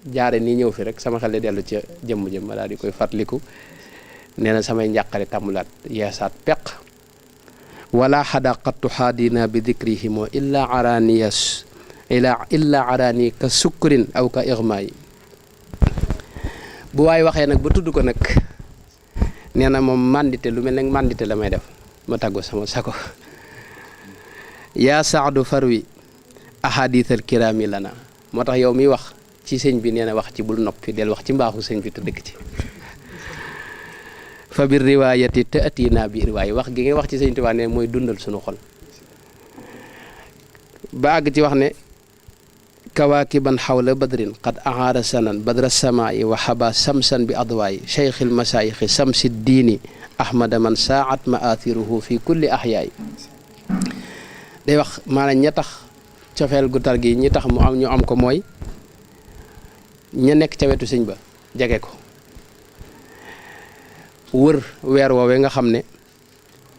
jaare nii ñëw fi rek sama xel di dellu ca jëmm ma daal di koy fàttaliku nee na samay njàqare tàmmulaat yeesaat peq wala xadaqattu xaadina bi dicrihimo illa arani ka sukkurin aw ka irmayi bu waay waxee nag ba tudd ko nag nee na moom mandité lu mel ne mandité la may def ma tàggu sama sako yaa saadu farwi ahadithal kirami lana moo tax yow miy wax ci sëñ bi nee na wax ci bul noppi del wax ci mbaaxu sëñ bi te dëkk ci fa bir riwaayati te atina bi riwaay wax gi ngay wax ci sëñ Tuubaa ne mooy dundal suñu xol ba àgg ci wax ne kawaakiban xawla badrin qad ahaara sanan badra samaa'i wa xaba samsan bi adwaay cheikhil masaayixi samsi diini ahmada man saat maathiruhu fi kulli ahyaay day wax maanaam ña tax cofeel gu tar gi ñi tax mu am ñu am ko mooy ña nekk ca wetu sëñ ba jege ko wër weer woowee nga xam ne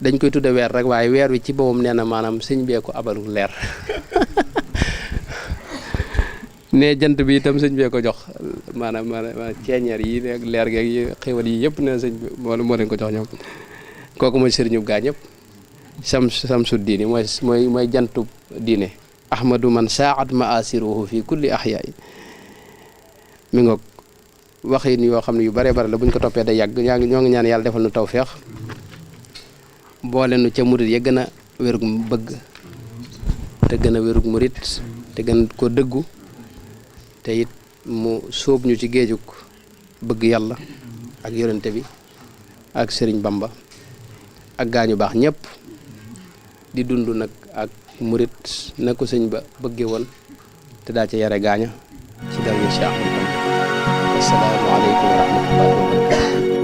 dañ koy tudde weer rek waaye weer wi ci boppam nee na maanaam sëñ bee ko abalu leer ne jant bi itam sëñ bee ko jox maanaam ceeñeer yi ne leer geeg yi xéwal yi yëpp ne sëñ bi moo leen ko jox ñoom kooku mooy sëriñu gaa ñëpp samsu diini mooy jantub diine ahmadu man saat maasiruhu fi kulli ahyaay mi ngoog waxin yoo xam ne yu bare bare la buñ ko toppee day yàgg ñoo ngi ñaan yàlla defal nu tawféex boole nu ca murit ya gën a wérug bëgg te gën a wérug murit te gën ko dëggu te it mu sóob ñu ci géejug bëgg yàlla ak yonente bi ak sëriñ Bamba ak gaañu baax ñëpp di dund nag ak murit na ko sëñ ba bëggee woon te daa ca yare gaaña ci dara Cheikh Ahmadou Bamba assalaamu aleykum wa rahmatullahi wa barakatuh